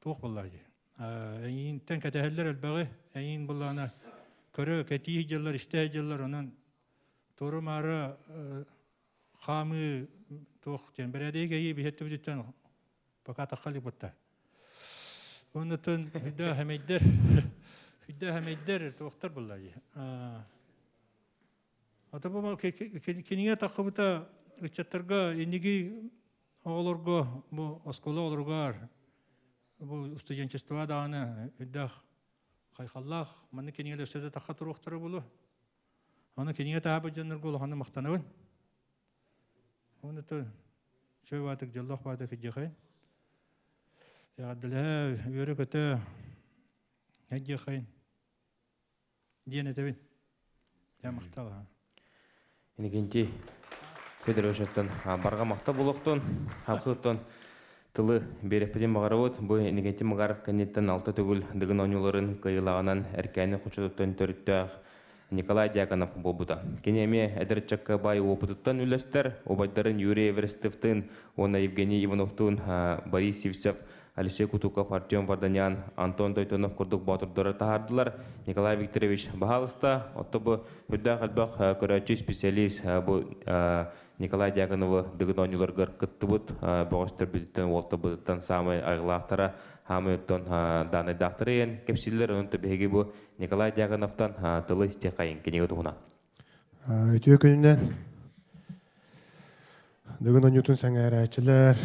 туох буоллаа дии. Эйиинтэн кэтэһэллэр элбэҕи. Эйиин буллаҕына көрө, кэтии сылдьаллар, истэ сылдьаллар. Онон туору-маары хаамыы туох диэн бэрээдэги кэйии биһэттибититтэн пока тахха бутта. Онутун хүдэ хэмэйдэр хүдэ хэмэйдэр туохтар булла дии. Ата бу кинигэ таххыбыта ыччаттарга инниги оҕолорго бу оскуола оҕолоругар бу студенчество даҕаны үрдээх хайхаллаах маннык кинигэлэр өссө да тахха туруохтара буолуо. Аны кинигэ таһаабыт дьоннорго улаханнык махтанабын. Оны то чөй баатык дьоллоох баатык кидьиэхэйин. Эҕэрдэлэһэ үөрэ-көтө эдьиэхэйин диэн этэбин. Дьэ махтал. Иннокентий Федоровичтан барҕа махтал буолуохтун, халкыттан тылы биэрэппитин баҕарабыт. Бу Иннокентий Магаров кэнниттэн алта төгүл Дыгын оонньууларын кыайыылааҕынан Эркээни хочотуттан төрүттээх Николай Дьяконов буолбута. Кини эмиэ эдэр ыччакка баай уопутуттан үллэстэр, убайдарын Юрий Эверестовтыын уонна Евгений Ивановтуун Борис Сивцев, Алексей Кутуков, Артем Варданян, Антон Тойтонов курдук боотурдары таһаардылар. Николай Викторович, баһаалыста, отто бу үрдээх элбэх көрөөччү специалист бу Николай Дьяконовы Дыгын оонньууларыгар кыттыбыт бөҕөстөрбүтүттэн, уолтарбытыттан саамай айылаахтара, хаамай оттон даанайдаахтара иэн кэпсииллэр. Онон биһиги бу Николай Дьяконовтан тылы истиэххэйин кинигэ туһунан. Үтүө күнүнэн Дыгын оонньуутун сэҥээрээччилэр,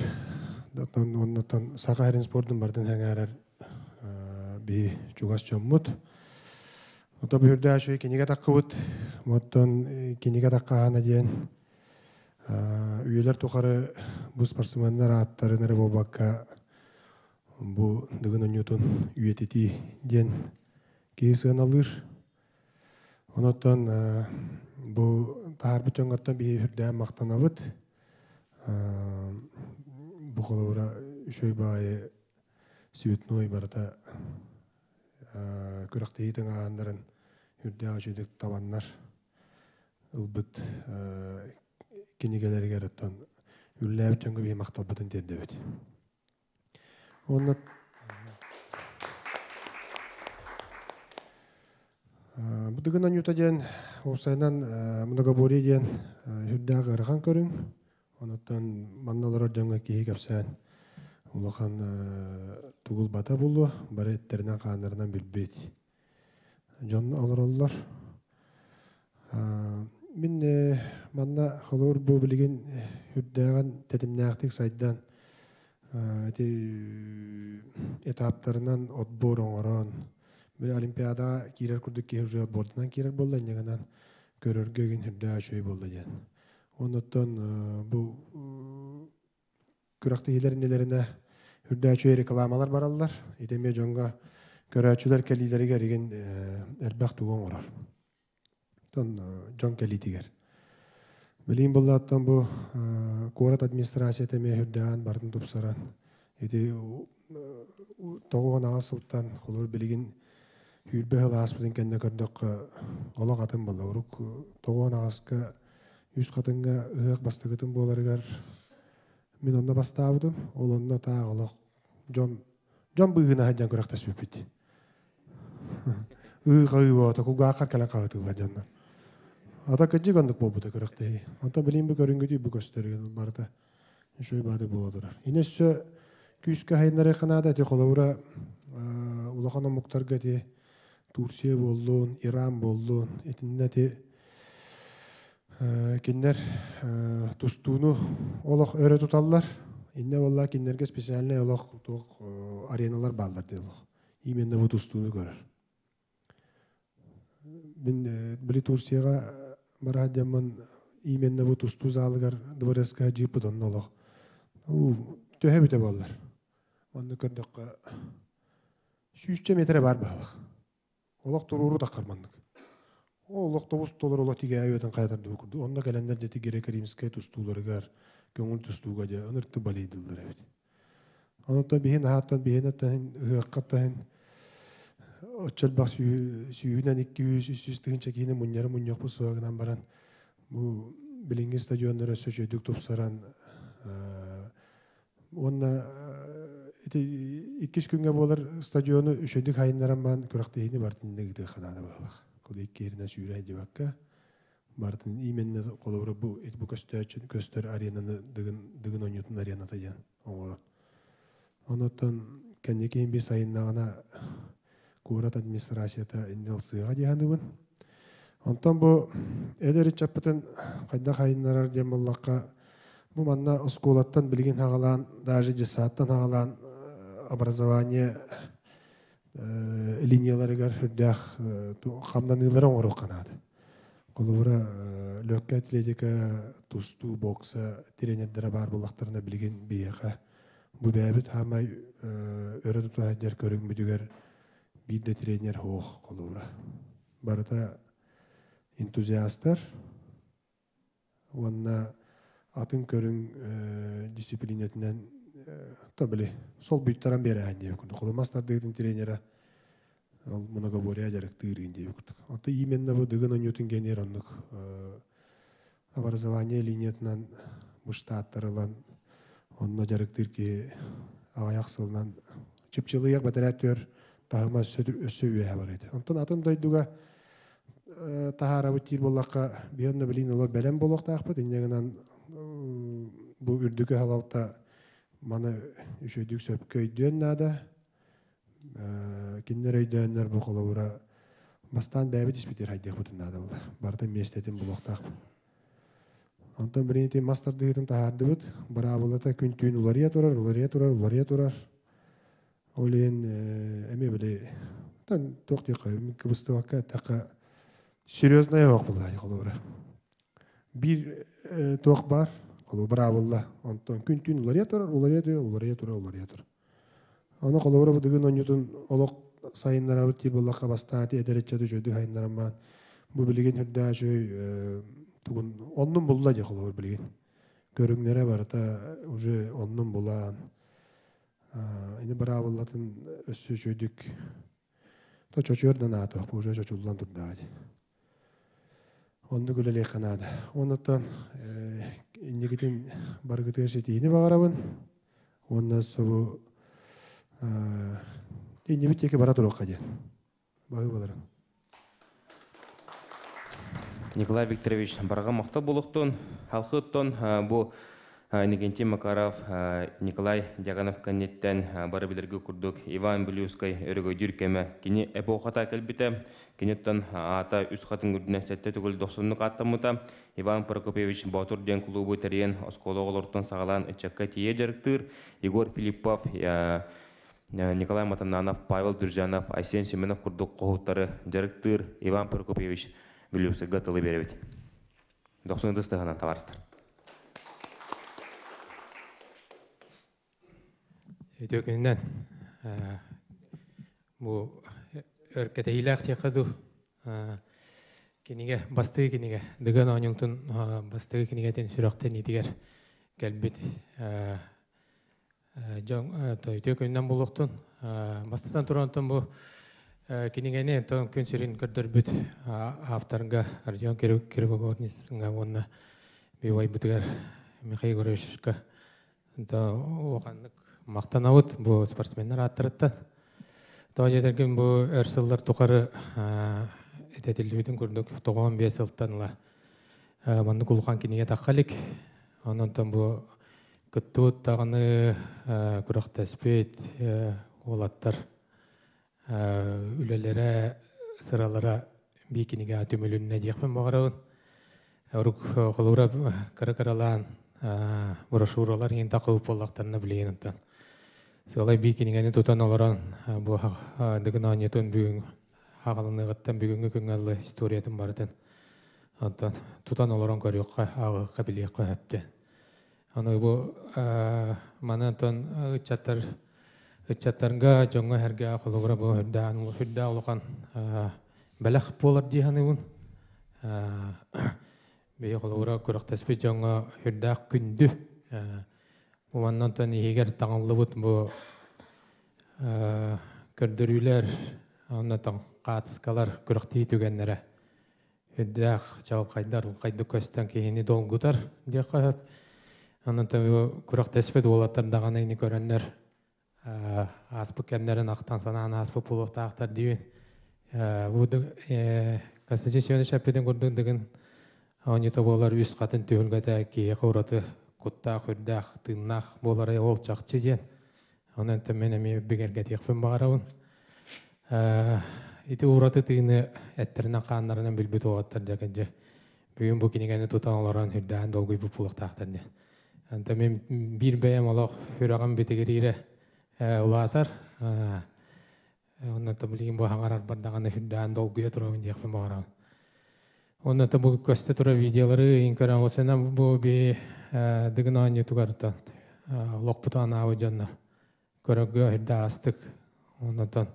оннуттан Саха сирин спордун бардын сэҥээрэр биһи чугас дьоммут. Ото бүһүрдээх үчүгэй кинигэ таххыбыт. Оттон кинигэ таххаһана диэн үйэлэр тухары бу спортсменнар ааттарын эрэ буолбакка бу Дыгын оонньуутун үйэтитии диэн киһи сыаналыыр. Онон бу таһаарбыт дьоҥҥоттон биһиги үрдээн махтанабыт. Бу холобура үчүгэй баҕайы цветной барыта күрэхтэһии тыҥааһыннарын үрдээх үчүгэйдик табаннар ылбыт кинигэлэригэр оттон үллээбит дьоҥҥо биһиги махталбытын тиэрдэбит. Уонна бу Дыгын оонньуута диэн уопсайынан многоборье диэн сүрдээх ыарахан көрүҥ. Онуттан манна олорор дьоҥҥо киһи кэпсээн улахан тугулбата буолуо, бары эттэринэн-хааннарынан билбит дьон олороллор. Мин манна холобур бу билигин үрдээҕин тэтимнээхтик сайдан ити этаптарынан отбор оҥорон били олимпиадаҕа киирэр курдук киһи уже отбордунан киирэр буолла инньэ гынан көрөргө игин үрдээх үчүгэй буолла диэн. Оннуттан бу күрэхтэһиилэр иннилэринэ үрдээх үчүгэй рекламалар бараллар. Ити эмиэ дьоҥҥо көрөөччүлэр кэлиилэригэр игин элбэх тугу оҥорор. Оттон дьон кэлиитигэр. Билигин буллааттан бу куорат администрацията эмиэ үрдээн бардын тупсаран ити 98 сылтан холобур билигин сүүрбэ сыл ааспытын кэннэ көрдөххө олох атын буолла. Урук 98-ка Үс Хатыҥҥа ыһыах бастакытын буоларыгар мин онно бастаабытым. Ол онно таах олох дьон дьон быыһына сылдьан күрэхтэспиппит. Ыы-хаыы буолта, кулгааххар кэлэн хаһытыыллар дьоннор. Ата кырдьык оннук буолбута күрэхтэһии. Онтон билигин бу көрүҥҥүтүй бу көстөрүгүн барыта үчүгэй баады буола турар. Ини өссө күүскэ хайыннарыахха наада ити холобура улахан омуктарга ити Турция буоллун, Иран буоллун, итиннэ ити кинилэр тустууну олох өрө туталлар. Иннэ буолла кинилэргэ специальный олох туох ареналар бааллар дии олох. Именно бу тустууну көрөр. Мин били Турцияҕа бараат дьаммын именно бу тустуу залыгар дворецкая дьииппит онно олох төһө бүтэ буоллар. Онно көрдөххө сүүсчэ метрэ баар баһылах. Олох туруору таххар маннык. Ол тобус толор олох тигээ өтөн кайтарды курду. Онно кэлэннэр дети греко-римскай тустууларыгар көңүл тустууга дьэ ынырты балыйдыллар эбит. Онон биһин аһаттан биһин аттан ыһыаххаттан оччолбах сүүһүнэн 200-300 тыһыынча киһини мунньары мунньуохпут суоҕунан баран бу билиҥҥи стадионнары өссө үчүгэйдик тупсаран уонна ити иккис күҥҥэ буолар стадиону үчүгэйдик хайыннаран баан күрэхтэһиини бартын ыытыахха наада буоллах. Кол икки сүүрэ дибакка бартын именно холобура бу бу көстөөчүн көстөр аренаны дыгын дыгын ойнотун арената диэн оҥорон. Онотон кэнники би сайыннаҕына куорат администрацията иннел сыаҕа диэханыбын. Онтон бу эдэр ыччаппытын хайдах хайыннарар диэн буоллахха, бу манна оскуолаттан билигин хагалаан, даже детсадтан хагалаан образование линияларыгар үрдээх хамнаныылары оҥоруох канаады. Холобура лөккө атлетика, тустуу, бокса тренердere бар буллахтарына билигин биэхэ бу бэбит хаамай өрө тутаһадьар көрүҥмүтүгэр биир да тренер хоох холобура. Барыта энтузиастар уонна атын көрүҥ дисциплинетинен то били сол буйттаран берээн диэбит курдук. Холомас тардыытын тренера ол многоборье жарыктыырын диэбит курдук. Онто именно бу дыгын оньутун генер оннук образование линиятынан мыштааттарылан онно жарыктыыр ки аяк сылынан чыпчылыяк батарат таһыма өссө үөһэ бар ити. Онтон атын дойдуга таһаарабыт тиир буоллахха биһонно билин олор бэлэм буолуохтаахпыт инньэгинэн бу үрдүкү халалта маны үчөйдүк сөпкө өйдүөн наада. Кинилэр өйдөөннөр бу холобура бастаан бэйэбит испитир хайдыахпытын наада буолла. Барыта местетин булуохтаахпыт. Онтон билин мастардыытын таһаардыбыт. Быраабылата күн түүн уларыйа турар, уларыйа турар, уларыйа турар. Ол иһин эми били тан туох диэххэ кыбыстыбакка эттэххэ серьезная ох булла холобура. Бир туох бар, холобура быраабылла. Онтон күн түүн уларыйа турар, уларыйа турар, уларыйа турар, уларыйа турар. Аны холобура бу дыгын онньутун олох сайыннарабыт тиир буоллахха бастаати эдэриччэ үчүгэй хайыннараммаан бу билигин үрдээ үчүгэй тугун оннун булла дии холобур билигин. Көрүҥнэрэ барыта уже оннун булаан ини быраабыллатын өссө үчүгэйдик то чочуор да наата бу уже чочуллан турдаа дии. Оннук үлэлиэххэ наада. Оннуттан иннигитин баргытыгар ситиини баҕарабын. Онна собу иннибит теке бара туруохха диэн. Баһыы боларын. Николай Викторович барға мақта болуқтун, халқыттон бу Иннокентий Макаров, Николай Дьяконов кэнниттэн бары билэргэ курдук Иван Белюскай өрөгөйдүүр кэмэ кини эпохата кэлбитэ, киниттэн аата үс хатын үрдүнэн сэттэ төгүл дохсуннук аттаммыта. Иван Прокопьевич Боотур диэн клубу тэрийэн оскуола оҕолоруттан саҕалаан ыччакка тиийэ дьарыктыыр. Егор Филиппов, Николай Матаннанов, Павел Дружанов, Айсен Семенов курдук хоһуттары дьарыктыыр. Иван Прокопьевич Белюскайга тылы биэрэбит. Дохсун ытыс табарыстар. Үтүө күнүнэн бу өркэтэһиилээх тиэххэ дуу кинигэ бастыы кинигэ Дыгын оонньуутун бастыы кинигэтин сүрэхтэн итигэр кэлбит дьон үтүө күнүнэн буолуохтун. Бастатан туран бу кинигэни онтон күн сирин көрдөрбүт авторга Родион Киргогорницга уонна бивайбытыгар Михаил Егоровичка улаханнык мактанабыт бу спортсменнар аттарыттан. Тоҕо диэтэргин бу өр сыллар тухары этэтиллибитин курдук 95 сылтан ыла маннык улахан кинигэ тахха илик. Онон бу кыттыбыт даҕаны күрэхтэспит уолаттар үлэлэрэ, сыралара бии кинигэ түмүлүннэ диэхпин баҕарабын. Орук холуура кыра-кыралаан брошюралар иһин тахыбыт буоллахтарына билигин онтон. Сыалай бии кинигэни тутан олорон бу Дыгын оонньуутун бүгүн хаҕаланыаҕыттан бүгүҥҥү күҥҥэ ылла историятын барытын онтон тутан олорон көрүөххэ, ааҕыахха, билиэххэ сөптө. Аны бу маны онтон ыччаттар ыччаттарга дьоҥҥо эргэ холобура бу үрдээн үрдээх улахан бэлэх буолар дии саныыбын. Биһи холобура күрэхтэспит дьоҥҥо сүрдээх күндү. Уонна онтон иһигэр таҥыллыбыт бу көрдөрүүлэр, оннотон хаатыскалар күрэхтии түгэннэрэ үрдээх чаҕылхайдар улхайдык көстөн киһини долгутар диэххэ сөп. Онон күрэхтэспит уолаттар даҕаны ини көрөннөр ааспыт кэмнэрин ахтан санаан ааспыт буолуохтаахтар диибин. Бу Константин Семенович эппитин курдук дыгын оонньуута буолар үс хатын түһүлгэтэ киһиэхэ ураты куттаах, үрдээх, тыыннаах буолара ол чахчы диэн. Онон мен эмиэ бигэргэтиэхпин баҕарабын. Ити ураты тыыны эттэринэн хааннарынан билбит уолаттар дьэ бүгүн бу кинигэни тутан олорон үрдээн долгуйбут буолуохтаахтар диэн. Онтон мин биир бэйэм олох сүрэҕим битигириирэ улаатар. Онно билигин бу хаҥарарбар даҕаны үрдээн долгуйа турабын диэхпин баҕарабын. Онно бу көстө турар видеолары иин көрөн осена бу би дыгын оонньуутугар олохпуту анаабыт дьоннор көрөргө үрдэ астык. Оннотон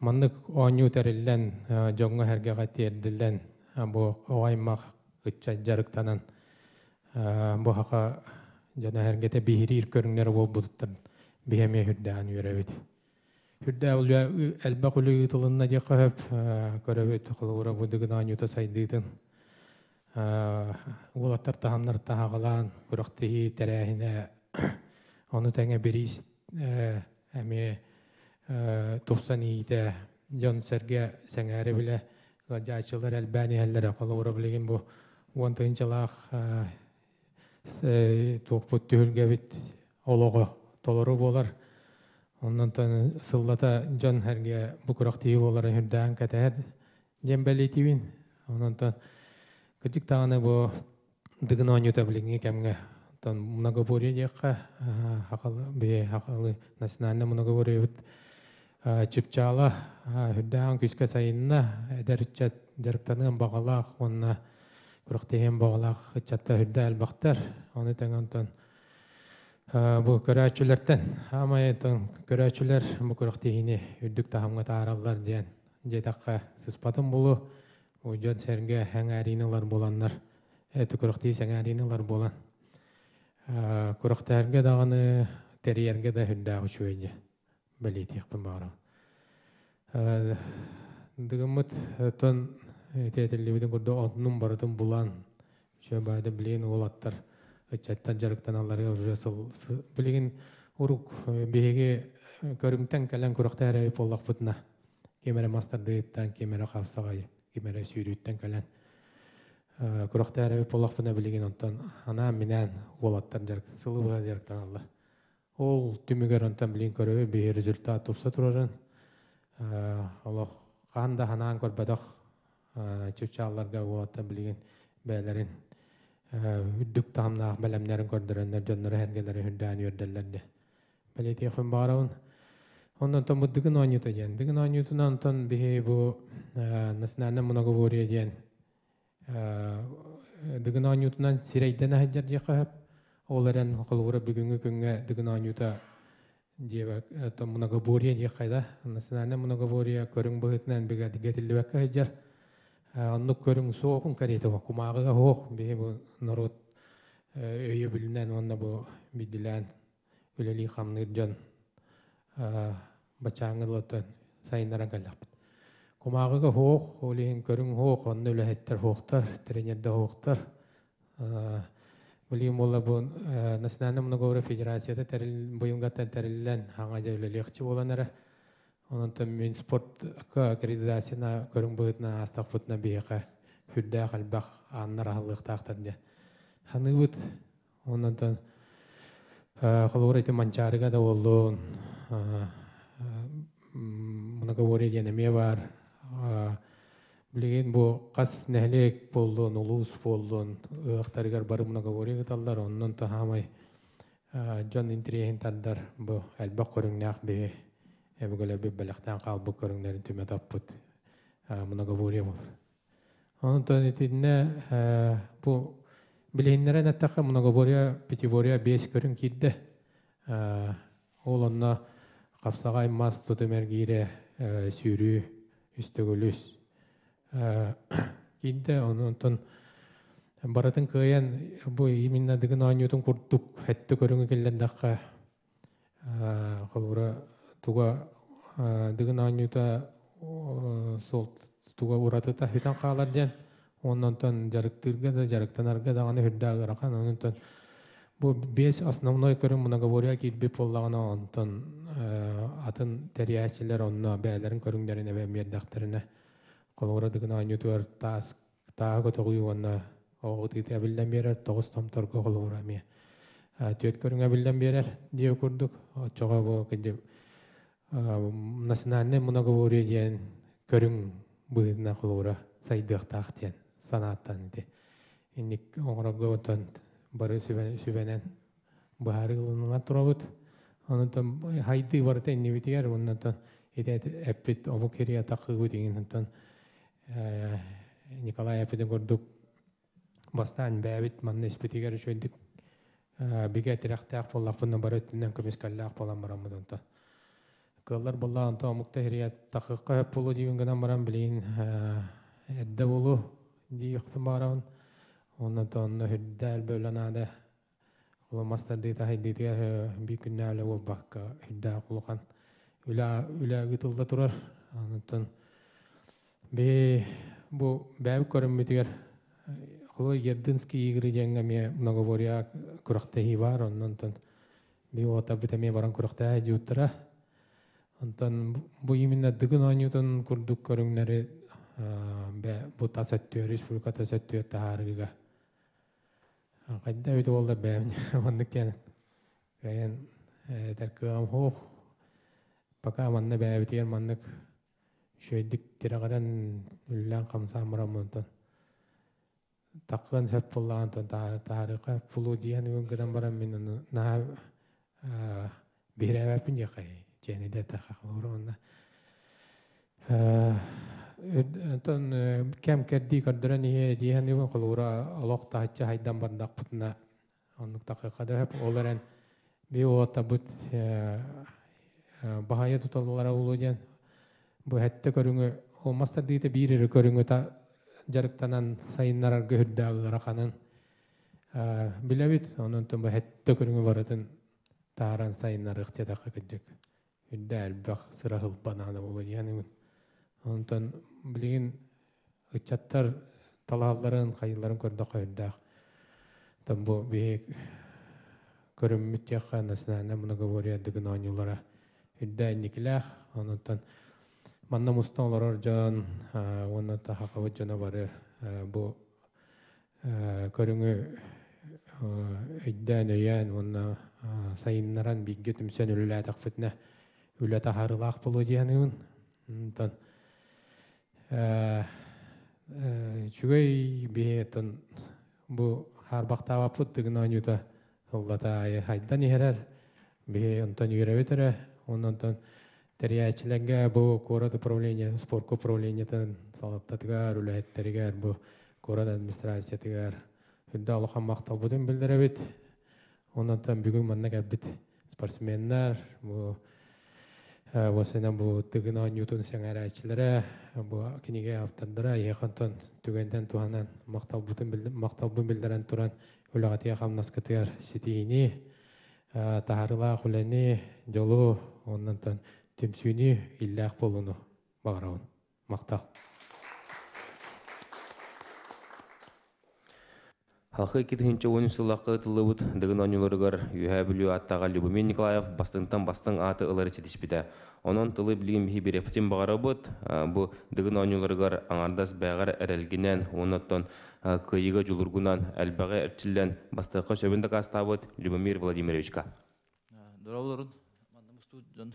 маннык оонньуу тэриллэн дьоҥҥо сэргэҕэ тиэрдиллэн бу оҕо аймах ыччат дьарыктанан бу хака дьоно сэргэтэ биһириир көрүҥнэр буолбутуттан биһи эмиэ үрдээн үөрэбит. Үрдэ элбэх үлэ ыытылынна диэххэ сөп көрөбүт холобура бу дыгын оонньуута сайдыытын уолаттар таһымнар таһаҕалаан күрэхтэһии тэрээһинэ ону тэҥэ бириис эмиэ тупсан иитэ дьон сэргэ сэҥээрэ билэ ыалдьааччылар элбээн иһэллэрэ холобура билигин бу уон тыһыынчалаах туохпут түһүлгэбит олоҕо толору буолар. Оннон сыллата дьон сэргэ бу күрэхтэһии буоларын үрдээн кэтэһэр диэн бэлиэтиибин. Онон кырдьык даҕаны бу дыгын оонньуута билиҥҥи кэмҥэ оттон многоборье диэххэ хахалы бэйэ хахалы национальнай многоборьебыт чыпчаала үрдээн күүскэ сайынна эдэр ыччат дьарыктаныан баҕалаах уонна күрэхтэһиэн баҕалаах ыччаттар үрдэ элбэхтэр. Ону тэҥэ онтон бу көрөөччүлэртэн хаамай онтон көрөөччүлэр бу күрэхтэһиини үрдүк таһымҥа таараллар диэн диэтэххэ сыспатын булу бу дьон сэргэ сэҥээриини ылар буоланнар күрэхтэһии сэҥээриини ылар буолан күрэхтэһэргэ даҕаны тэрийэргэ да үрдээх үчүгэй диэн бэлиэтиэхпин баҕарабын. Дыгыммыт оттон ити этиллибитин курдук оннун барытын булан үчүгэй баайда билигин уолаттар ыччаттар дьарыктаналларыгар уже сыл билигин урук биһиги көрүҥтэн кэлэн күрэхтэһэр эбит буоллахпытына ким эрэ мас тардыытыттан, ким эрэ хапсаҕай, ким эрэ сүүрүүттэн кэлэн күрэхтэһэр эбит буоллахпына билигин онтон анаан-минээн уолаттар дьарык сылы быһа дьарыктаналлар. Ол түмүгэр онтон билигин көрөбүт биһи результат тупса турарын олох хаан да ханаан көрбөтөх чыпчаалларга уолаттар билигин бэйэлэрин үрдүк таһымнаах бэлэмнэрин көрдөрөннөр дьонноро сэргэлэри үрдээн үөрдэллэр диэн бэлиэтиэхпин баҕарабын. Онон онтон бу Дыгын оонньуута диэн. Дыгын оонньуутунан онтон биһи бу национальное многоборье диэн Дыгын оонньуутунан сирэйдэнэ сылдьар диэххэ сөп. Ол эрэн холобура бүгүҥҥү күҥҥэ Дыгын оонньуута диэбэк многоборье диэххэ да национальное многоборье көрүҥ быһыытынан бигэргэтиллибэккэ сылдьар. Оннук көрүҥ суоҕун кэриэтэ кумааҕыга суох биһи бу норуот өйөбүлүнэн уонна бу биирдилээн үлэлии хамныыр дьон бачааҥҥы ылаттан сайыннаран кэллэхпит. Кумааҕыга суох, ол иһин көрүҥ суох, онно үлэһиттэр суохтар, тренердэр суохтар. Билигин буолла бу Национальная многоборье федерацията тэрил быйылгаттан тэриллэн хаҥа дьэ үлэлиэхчи буолан эрэ. Онон мин спортка аккредитацияны көрүҥ быһыытынан аастахпытына биһиэхэ сүрдээх элбэх ааннар аһыллыахтаахтар диэн саныыбыт. Онон холобура ити Манчаарыга да буоллун многоборье диэн эмиэ баар. Билигин бу хас нэһилиэк буоллун, улуус буоллун ыһыахтарыгар бары многоборье ыыталлар. Оннун таһаамай дьон интэриэһин тардар бу элбэх көрүҥнээх биһи өбүгэлэрбит бэлэхтээн хаалбыт көрүҥнэрин түмэ таппыт многоборье буолар. Онтон итиннэ бу билиһиннэрэн эттэххэ многоборье, пятиборье биэс көрүҥ киирдэ. Ол онно хапсаҕай мас тутум эргиирэ сүүрүү үс төгүл үс. киирдэ. Онтон барытын кыайан бу именно Дыгын оонньуутун курдук этте көрүҥү киллэрдэххэ, холобура туга Дыгын оонньуута сол туга уратыта сүтэн хаалар диэн, оннонтон дьарыктыырга да, дьарыктанарга даҕаны үрдээх ыарахан. Онтон бу 5 основной көрүҥ многоборье киирбит буоллаҕына, онтон атын тэрийээччилэр онно бэйэлэрин көрүҥнэрин эбэн биэрдэхтэринэ, холобура Дыгын оонньуутугар таас тааһы көтөҕүү уонна оҕо ытыыта эбиллэн биэрэр, 9 томторго холобура эмиэ 4 көрүҥ эбиллэн биэрэр диэ курдук. Оччоҕо бу кырдьык национальный многоборье диэн көрүҥ быһыытынан холобура сайдыахтаах диэн санааттан ити инник оҥорорго оттон бары сүбэнэн быһаарыы ылыныллан турабыт. Онтон хайдыы барыта иннибитигэр, оннотон ити эппит омук хирия таххыыбыт иҥин, онтон Николай эппитин курдук бастаан бээбит манна испитигэр үчүгэйдик бигэ тирэхтээх буоллахпытына, бары өттүнэн көмүскэллээх буолан бараммыт, онтон кыаллар буолла, онтон омукта хирия таххыкка хөп буолуо диибин гынан баран, билигин эрдэ буолуо диэхпин баҕарабын. Оннотон онно үрдээл бөлө наада. Ол мастардыыта хайдыытыгар биир күннээх үлэ буолбакка, үрдээх улахан үлэ үлэ ыытылла турар. Онтон би бу бээбит көрүммүтүгэр холо Ердынский игры диэҥҥэ эмиэ многоборье күрэхтэһии баар. Оннонтон би уотарбыт эмиэ баран күрэхтэһэ дьиуттара. Онтон бу именно Дыгын оонньуутун курдук көрүҥнэри бу тас өттүөр, республика тас өттүөр таһаарыыга хайда эбит буолла, бэйэм маннык диэн кыайан этэр кыаҕым суох. Пока манна бэйэбитигэр маннык үчүгэйдик тирэҕирэн үллээн хамсаан баран, онтон таккыан сөп буоллаҕын таһаарыахха булуу диэн гынан баран, мин ону наһаа биһирээбэппин диэххэ чиэни да холобура онно онтон кэм кэрдии көрдөрөн иһэ диэһэн, холобура олох таһыччы хайдан бардахпытына оннук такыахха да сөп. Ол эрэн би уотабыт баһайа туталлара улуу диэн бу хэтте көрүҥү ол мастардыыта биир эрэ көрүҥү та дьарыктанан сайыннарарга үрдээх ыараханын билэбит. Онон бу хэтте көрүҥү барытын тааран сайыннарыах диэтэххэ, кырдьык үрдэ элбэх сыраһылбанаана буолуо диэн. Онтон билигин ыччаттар талаалларын хайылларын көрдөххө үрдээх. Тон бу биһи көрүммүт диэххэ, национальное многоборье, Дыгын оонньуулара үрдэ инникилээх. Онтон манна мустан олорор дьон уонна сахабыт дьоно бары бу көрүҥү өйдөөн, өйөөн уонна сайыннаран бииргэ түмсэн үлэлээтэхпитинэ үлэ таһаарыылаах буолуо диэхин. Онтон үчүгэй биһиэтон бу хаарбахтаабаппыт. Дыгын оонньуута ыллата аайы хайдан иһэрэр. Биһи онтон үөрэбит эрэ. Онтон тэрийээччилэргэ, бу куорат управление, спортка управлениетын салалтатыгар, үлэһиттеригэр, бу куорат администрациятыгар үрдэ улахан махталбытын билдирэбит. Онтон бүгүн манна кэлбит спортсменнар, бу Осена бу Дыгын оонньуутун сэҥээрээччилэрэ, бу кинигэ автордара, иһэхонтон түгэнтэн туһанан махталбын билдэрэн туран, үлэҕитигэр хамнаскытыгар ситиини, таһаарыылаах үлэни, дьолу, оннонтон түмсүүнү, иллээх буолууну баҕарабын. Махтал. Халқы 2013 сыллаққа ытыллыбыт Дыгын оонньууларыгар Үөһээ Бүлүү аттаға Любомир Николаев бастыҥтан бастыҥ ааты ылары ситиспитэ. Онон тылы билигин биһи бириэхпитин баҕарабыт. Бу Дыгын оонньууларыгар аҥардас бэйэҕэр эрэлгинэн, онноттон кыайыыга дьулургунан элбэҕи эрчиллэн бастыахха сөбүн дакаастаабыт Любомир Владимировичка. Дорооболорун, манна мустубут дьон,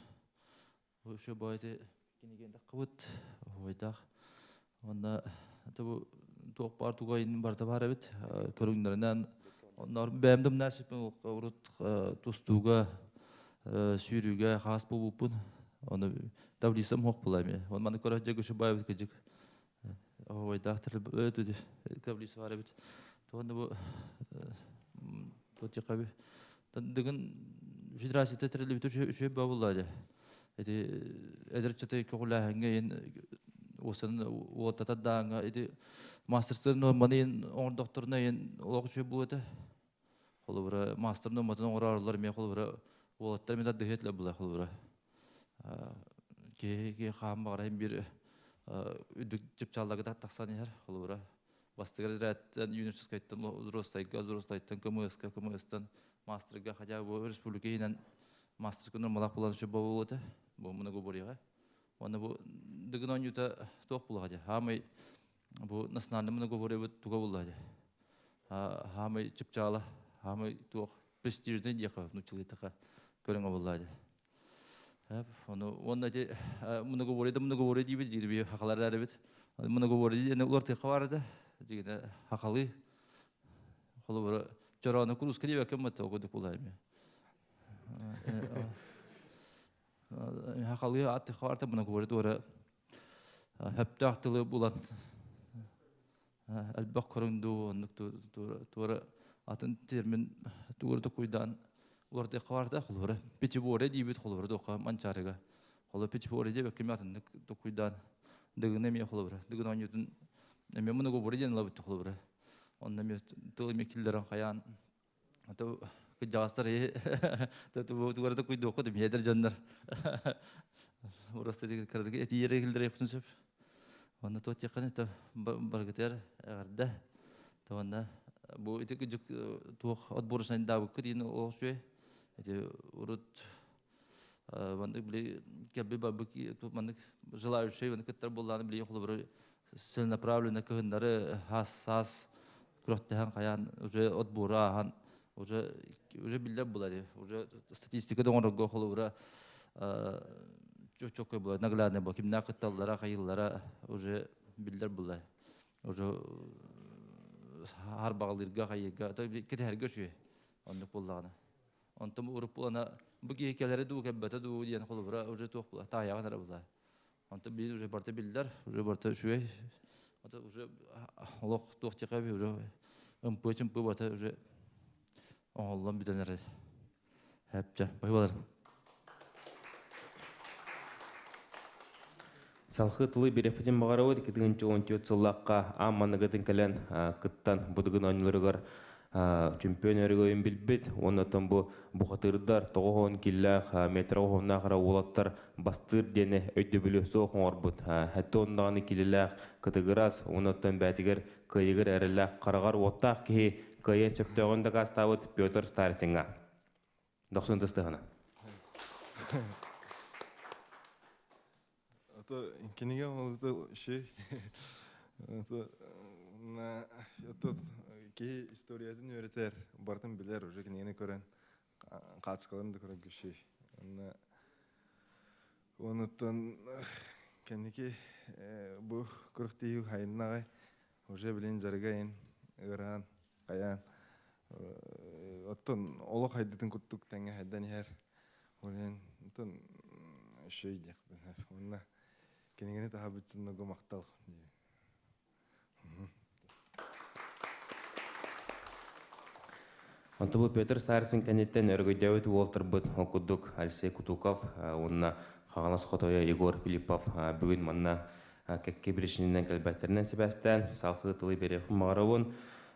үчүгэй баҕайы кинигэни таххыбыт, оһуохайдаах. Уонна бу туох баар тугайын барыта баар эбит көрүҥнэринэн. Онноор бэйэм да урут тустууга, сүүрүүгэ хаас буолбуппун. Ону таблицам суох буолла эмиэ. Оны маны көрө дьэ үчүгэй баҕайы кыдьык оһуохайдаах таблица баар эбит. Туонна бу туотиқаби Дыгын федерацията тэриллибит үчүгэй буолла дии. Эти эдэр ыччаты көҕүлээһиҥҥэ ин. Уосан уоттата дааңа ити мастерстар норманы оҥордохторуна ен олох үчүгэй буолуо этэ. Холобура, мастер норматын оҥороорулар эмиэ холобура уолаттар эмиэ тардыһыа була холобура. Киһи киһи хаан баҕара бир үрдүк чыпчаалларга тахсан иһэр холобура. Бастыгар ирээттэн юношескайтан взрослайга, взрослайтан КМС-ка, КМС-тан мастерга хотя бы республика иһинэн мастерска нормалаах булан үчүгэй буолуо этэ. Бу многоборьеҕа. Уонна бу Дыгын оонньуута туох булаха дии. Хаамай бу национальный многоборьебыт туга булла дии. Хаамай чыпчаала, хаамай туох престижный диэхэ нууччалыытаха көрүҥэ булла дии. Ону уонна ити многоборье да многоборье диибит диир хахалар эрээбит. Многоборье диэн улартыахха баар этэ. Дигинэ хахалыы холобура чороону куруска диэбэккэ мытта окудук булаа эми. Хахалыы ат хаарта многоборье туора хөптөөх тылы булан элбэх көрүҥ дуу оннук туора атын термин тугура токуйдаан улартыахха баарта холобура пятиборье диибит холобура туохха манчаарыга холо пятиборье диэбэккэ атыннык токуйдаан дыгыны эмиэ холобура дыгын оонньуутун эмиэ многоборье диэн ылабыт холобура онно эмиэ тыл эмиэ киллэрэн хайаан Кыдьаҕастар тугары да куйдуоххут эдэр дьоннор просто кыратык этиилэри киллэриэхпитин сөп. Онно туох диэххин то баргытыгар эҕэрдэ. Уонна бу ити кыдьык туох отборочнайдаабыккыт диэн олох үчүгэй. Ити урут маннык били кэлби барбыт маннык желающий маннык кыттар буоллаҕына билигин холобура целенаправленно кыһыннары саас күрэхтэһэн хайаан уже отбору ааһан уже уже биллэр булар уже статистика да оҥорорго холобура чоккой буолар наглядный буолар кимнээх кытталлара хайыыллара уже биллэр булар уже харбаҕалыырга хайыырга кэтэһэргэ үчүгэй оннук буоллаҕына онтон урут буолана бу киһи кэлэрэ дуу кэлбэтэ дуу диэн холобура уже туох була таайаҕын эрэ була Онтон биир уже барыта биллэр, уже барыта үчүгэй. Ото уже олох туох диэхэ уже ымпы-чымпы барыта уже оҥоһуллан бүтэн эрэр. Хэпчэ, баһыыбалар. Салхы тылы бирэппитин баҕарабыт 2014 сыллаахха аан маныгытын кэлэн кыттан будугун оонньууларыгар чемпион өрөгөйүн билбит уонна оттон бу бухатыырдар тоҕуһун киллээх метр оһоннаах эрэ уолаттар бастыыр диэни өйдөбүлү суох оҥорбут хэттэ ондаҕаны килилээх кытыгырас уонна оттон бээтигэр кыайыгар эрэллээх хараҕар уоттаах киһи кыайан сөптөөҕүн дакаастаабыт Петр Старицыҥҥа дохсун тыстыһына. Это кинигэ это шей это на это киһи историятын үөрэтэр барытын билэр уже кинигэни көрөн хаацкаларын да көрөн шей онно онуттан кэнники бу күрэхтэһии хайыннаҕай уже билин дьарыгайын ыараан хайаан оттон олох хайдытын курдук тэҥҥэ хайдан иһэр Ол иһин оттон үчүгэй диэхпин уонна кинигэни таһабыт дьоннорго махтал диибин. Онто бу Петр Старцин кэнниттэн өрөгөйдөөбүт уолтарбыт ол курдук Алексей Кутуков уонна Хаҥалас хотойо Егор Филиппов бүгүн манна кэккэ биричиинэнэн кэлбэттэринэн сибээстээн салгыы тылы биэриэхпин баҕарабын.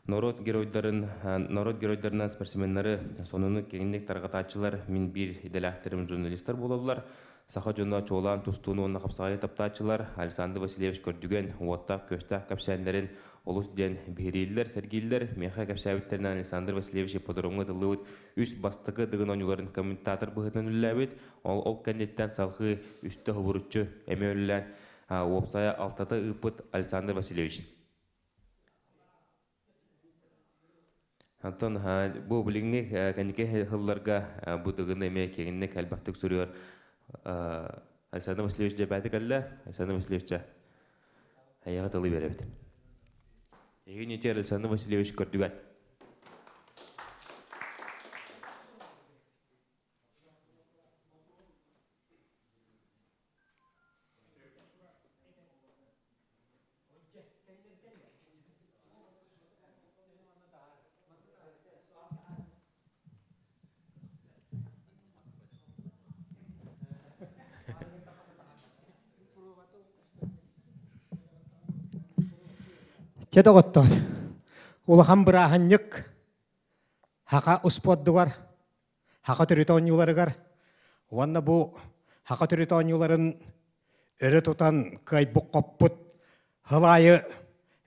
Норуот геройдарын, норуот геройдарынан спортсменнары сонуну киэҥник тарҕатааччылар мин биир идэлээхтэрим журналистар буолаллар. Саха дьоно чуолаан тустууну уонна хапсаҕайы таптааччылар Александр Васильевич Көрдүгэн уоттаах-күөстээх кэпсээннэрин олус диэн биһирииллэр, сэргииллэр. Миэхэ кэпсээбиттэринэн Александр Васильевич ипподромҥа ытыллыбыт үс бастакы Дыгын оонньууларын комментатор быһыытынан үлэлээбит. Ол, ол кэнниттэн салҕыы үстэ хобуруччу эмиэ үлэлээн уопсайа алтата ыыппыт Александр Васильевич. Антон бу билиҥҥи кэнники сылларга бу Дыгын эмиэ киэҥник элбэхтик суруйар Александр Васильевич дьэбээтэ кэллэ. Александр Васильевича эйиэхэ тылы биэрэбит. Эһигин ити Александр Васильевич көрдүгэн. Чэ доҕоттоор, улахан бырааһынньык Хаха успуордугар, Хаха төрүт оонньууларыгар уонна бу Хаха төрүт оонньууларын өрө тутан кыайбыт-хоппут сыл аайы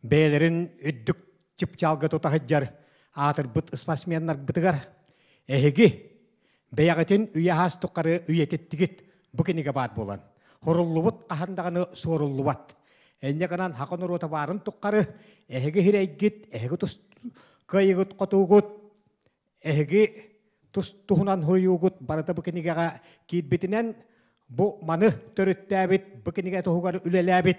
бэйэлэрин үрдүк чыпчаалга тута сылдьар аатырбыт спортсменнарбытыгар эһиги бэйэҕитин үйэ-аас тухары үйэтиттигит бу кинигэ баар буолан хоруллубут хаһан даҕаны суоруллубат. Энньэ гынан хака норуота баарын туххары эһиги хирэйгит, эһиги тус кыайыгыт хотуугут, эһиги тус туһунан хуруйуугут барыта бу кинигэҕэ киирбитинэн бу маны төрүттээбит, бу кинигэ туһугар үлэлээбит,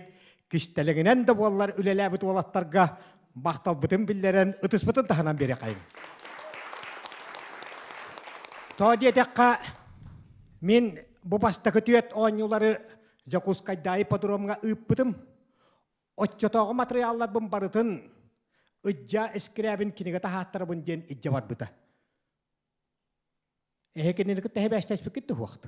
кистэлэҥинэн да буоллар үлэлээбит уолаттарга махталбытын биллэрэн ытыспытын таһынан биэриэххэйиҥ. Тоҕо диэтэххэ, мин бу бастакы түөрт оонньуулары Дьокуускайдааҕы ипподромҥа ыыппытым. Оччотооҕу матырыйаалларбын барытын Ыдьаа Эскирээбин кинигэ таһааттарабын диэн илдьэ барбыта. Эһэ кинини кытта эһэбээстэспиккит туһуохт.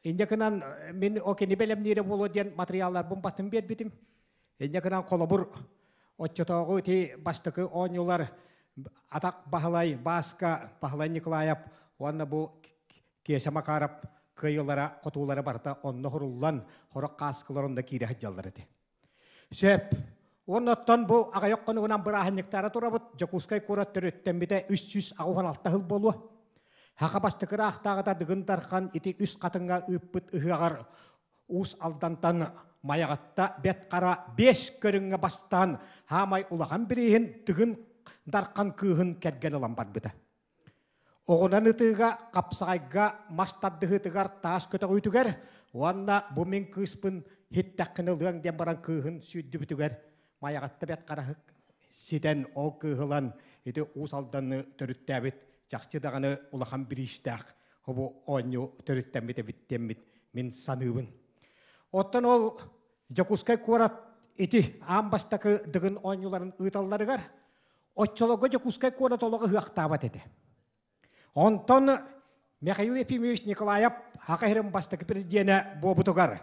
Инньэ гынан мин о кини бэлэмниирэ буолуо диэн матырыйаалларбын батын биэрбитим. Инньэ гынан холобур оччотооҕу ити бастакы оонньуулар Атах Баһылай, Бааска, Баһылай Николаев уонна бу Кеша Макаров кыайыылара, хотуулара барыта онно хуруллан, хорох хааскылар онно киирэ сылдьаллар этэ. Сөп. Уонна оттон бу аҕыйах хонугунан бырааһынньыктаара турабыт Дьокуускай куорат төрүттэммитэ 386 сыл буолуо. Хаха бастакы ыраахтааҕыта Дыгын Дархан ити үс хатыҥҥа ыыппыт ыһыаҕар Уус Алдантан Майаҕатта Бэт Хара биэс көрүҥҥэ бастаан хаамай улахан бирииһин Дыгын Дархан кыыһын кэргэн ылан барбыта. Оҕунан ытыыга, хапсаҕайга, мас тардыһыытыгар, таас көтөҕүүтүгэр уонна бу мин кыыспын иһиттэххинэ ылыаҥ диэн баран кыыһын сүүрдүбүтүгэр Майаҕатта Бэт Хараһык ситэн ол кыыһы ылан ити Уус Алданы төрүттээбит чахчы даҕаны улахан бириистээх бу оонньуу төрүттэммит эбит диэммит мин саныыбын. Оттон ол Дьокуускай куорат ити аан бастакы Дыгын оонньууларын ыыталларыгар Оччолорго Дьокуускай куорат олоҕо ыһыахтаабат этэ. Онтон Михаил Ефимович Николаев Саха сирин бастакы президенэ буолбутугар,